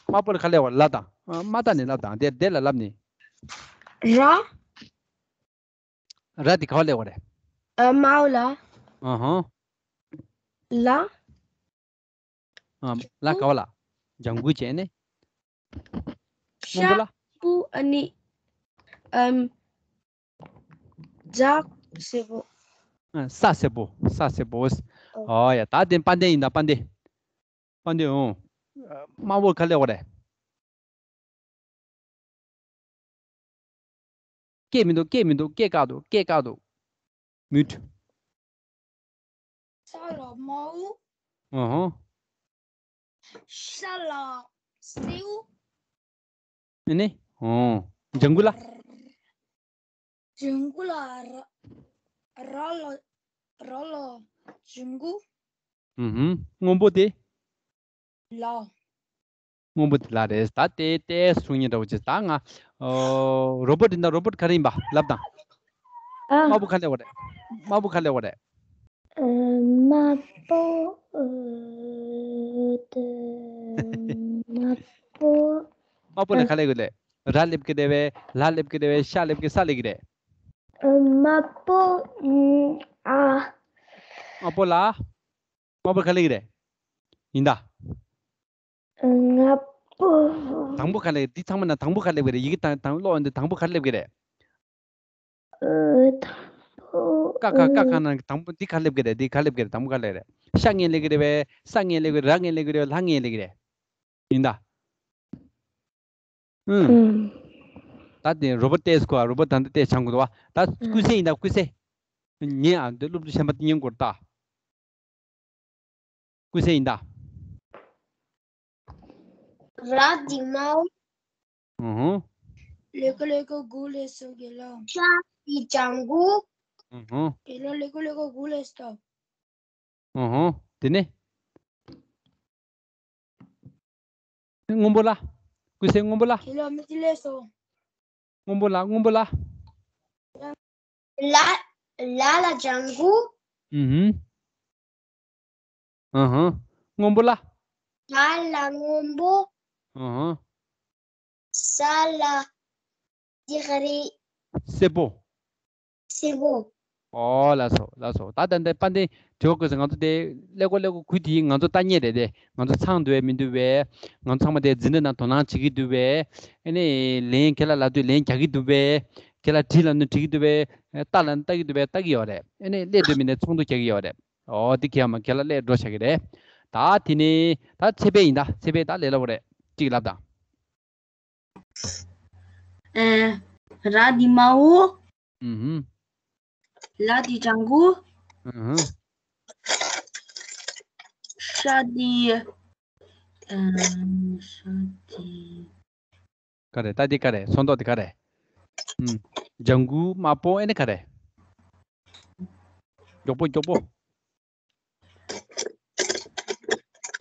དམར་པོ་ལ་ག་རེ་ལབ་དགོས་རེད། ལབ་དང་། ཨ། མ་ལྟ་ནས་ལབ་དང་། དེ་དེ་ལ་ལབ་ནས། ར། ར་དེ་ག་པར་སླེབས་པ་རེད། ཨ། དམར་པོ་ལ། ཨ་ཧ། ལ། ཨ། ལ་ག་པར་ལ། ལྗང་གུ་བྱས་ནས། སྔོན་པོ་ལ། ཤ་པོ་ཨ་ནི། ཨམ། ལྗགས་སེར་པོ། ཨ། ས་སེར་པོ། ས་སེར་པོ། ཨོ་ཡ། ད་དེ་དཔལ་ལྡན་ཡིན་ད། དཔལ་ལྡན། དཔལ་ལྡན། འོང་། དམར་པོ་ག་ལེ་བ་རེད། སྐད་མི་འདུག་སྐད་མི་འདུག་སྐད་བཀག་འདུག་སྐད་བཀག་འདུག་མིའུཊ། ས་ལ་དམར་པོ། ཨ་ཧོ། ཤ་ལ་སེའུ། ཨ་ནི། ཨོ། ལྗང་གུ་ལ། ལྗང་གུ་ལ་ར། ར་ལ། ར་ལ་ལྗང་གུ། ཨུ་ཧུམ། སྔོན་པོ་དེ། ལ། སྔོན་པོ་དེ་ལ་རེད། ད་དེ་ལྟས་གསུང་ཉན་འདྲ་བོ་བྱེད། ད་ང་། ཨོ། རོ་བོཊ་ཡིན་ད། རོ་བོཊ་ག་རེ་ཡིན་པ་ལབ་དང་། ཨ། དམར་པོ་ག་ལེ་བ་རེད། དམར་པོ་ག་ལེ་བ་རེད། ཨ། དམར་པོ། ཨ། དེ། དམར་པོ། དམར་པོ་ལ་ག་ལེ་གི་ལེ། ར་སླེབས་ཀྱི་རེད་པས། ལ་སླེབས་ཀྱི་རེད་པས། ཤ་སླེབས་ཀྱི། ས་སླེབས་ཀྱི་རེད། ཨ། དམར་པོ། ཨ། དམར་པོ་ལ། དམར་པོ་ག་ལེ་གི་རེད། ཡིན་ད། དམར་པོ། དང་པོ་ག་ལེ། འདི་ཚང་མ་ན་དང་པོ་ག་ལེ་བ་རེད། ཡི་གེ་དང་དང་ཀློག་འདི་དང་པོ་ག་ལེ་སླེབས་ཀྱི་རེད། ཨ། དང་པོ། ཀ་ཁ། ཀ་ཁ་ན་དང་པོ་འདི་ག་ལེ་སླེབས་ཀྱི་རེད། འདི་ག་ལེ་སླེབས་ཀྱི་རེད། དང་པོ་ག་ལེ་རེད། ཤ་ངེ་ལེ་གི་རེད་པས། ས་ངེ་ལེ་གི་རེད། ར་ངེ་ལེ་གི་རེད། ལ་ངེ་ལེ་གི་རེད། ཡིན་ད། ཨུམ། ཨུམ། ད་དེ་རོ་བོཊ་ཏེས་ཀོ། རོ་བོཊ་ད་འདི་ཏེས་ཆང་གོ་དོ་བ། ད་ཨུམ། ཀུ་སེ་ཡིན་ད། ཀུ་སེ། ཉེ་ཨ་འདི་སློབ་ཕྲུག་གཞན་པ་ཏི་ཉན་གོར་ད། ཀུ་སེ་ཡིན་ད། ར་འདི་དམར་པོ། ཨུ་ཧུ། ལེ་ཀོ་ལེ་ཀོ་གུ་ལེ་སོ་གེ་ལ། ཤ་འདི་ལྗང་གུ། ཨུ་ཧུ། གེ་ལ་ལེ་ཀོ་ལེ་ཀོ་གུ་ལེ་སོ། ཨུ་ཧུ། དེ་ནས། སྔོན་པོ་ལ། ཀུ་སེ་སྔོན་པོ་ལ། གེ་ལ་མི་ཏི་ལེ་སོ། སྔོན་པོ་ལ། སྔོན་པོ་ལ། ལ། ལ་ལ་ལྗང་གུ། ཨུ་ཧུ། ཨ་ཧ། སྔོན་པོ་ལ། ལ་ལ་སྔོན་པོ། ཨ་ཧ། ས་ལ། འདི་ག་རེ། སེར་པོ། སེར་པོ། ཨོ་ལགས་སོ། ལགས་སོ། ད་ད་འདི་དཔལ་ལྡན་དྲི་བ་བཀོད་ཟེར། ང་ཚོ་དེ་ཀླད་ཀོར་ཀླད་ཀོར་གུ་དེ་ང་ཚོ་ལྟ་ཉན་རེད་དེ། ང་ཚོ་ཚང་འདུག་པས་མི་འདུག་པས། ང་ཚོ་ཚང་མ་དེ་འཛིན་གྲྭ་ནང་དོ་སྣང་བྱེད་ཀྱི་འདུག་པས། ཨ་ནི་ལན་ཁྱེད་ལ་ལབ་དུས་ལན་རྒྱག་གི་འདུག་པས། ཁྱེད་ལ་དྲིས་ལབ་ན་དྲི་གི་འདུག་པས། ལྟ་ལབ་ན་ལྟ་གི་འདུག་པས། ལྟ་གི་ཡོད་རེད། ཨ་ནི་ཀླད་འདོད་མི་འདོད་ཚོགས་འདུ་རྒྱག་གི་ཡོད་རེད། ཨོ་དེ་ཁྱེད་མ་ཁྱེད་ལ་ཀླད་འགྲོ་བྱ་གི་རེད། ད་དེ་ནི་ད་ཚེ་འཕེལ་ཡིན། ད་ཚེ་འཕེལ་ད་ལས་སླ་པོ་རེད། གཅིག་ལབ་དང་། ཨེ། ར་འདི་དམར་པོ། ཨུ་ཧུ། ལ་འདི་ལྗང་གུ། ཨུ་ཧུ། ཤ་འདི། ཨ། ཤ་འདི། ག་རེ། ད་འདི་ག་རེ། ཚོན་མདོག་འདི་ག་རེ། ཨུམ། ལྗང་གུ། དམར་པོ། ཨེ་ནི་ག་རེ། མགྱོགས་པོ་མགྱོགས་པོ།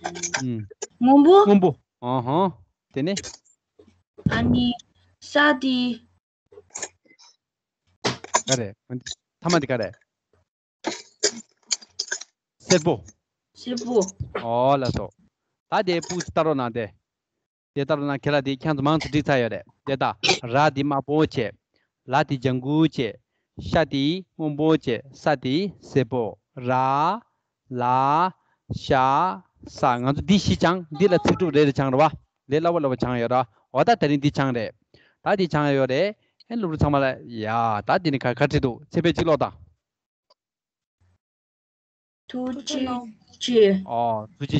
ཨུམ། སྔོན་པོ། སྔོན་པོ། ཨ་ཧ། དེ་ནས། ཨ་ནི་ས་འདི། ག་རེ། ཐ་མ་འདི་ག་རེ། སེར་པོ། སེར་པོ། ཨོ་ལགས་སོ། ད་དེ་ཕྲུ་གུ་ཚོ་ལྟ་རོགས་གནང་དེ། དེ་ལྟ་རོགས་གནང་། ཁྱེད་རང་དེ་ཁྱེད་ཚོ་མང་ཚོ་འགྲིག་ཚར་ཡོད་རེད། དེ་ད་ར་དེ་དམར་པོ་བྱས། ལ་དེ་ལྗང་གུ་བྱས། ཤ་དེ་སྔོན་པོ་བྱས། ས་དེ་སེར་པོ། ར། ལ། ཤ། ས། ང་ཚོ་འདི་བཞི་སྦྱངས། འདི་ལ་ཚིག་གྲུབ་རེ་རེ་སྦྱངས་རེད་བ། ལས་སླ་པོ་སླ་པོ་སྦྱངས་ཡོད་ར། འོ་ད་དེ་རིང་འདི་སྦྱངས་རེད། ད་འདི་སྦྱངས་ཡོད་རེད། ཨེ་སློབ་ཕྲུག་ཚང་མ་ལ་ཡ། ད་འདི་ནི་ག་ག་བྲིས་འདུག་ཚེ་འཕེལ་གཅིག་ཀློག་དང་། ཐུགས་རྗེ་ཆེ། ཨོ་ཐུགས་རྗེ།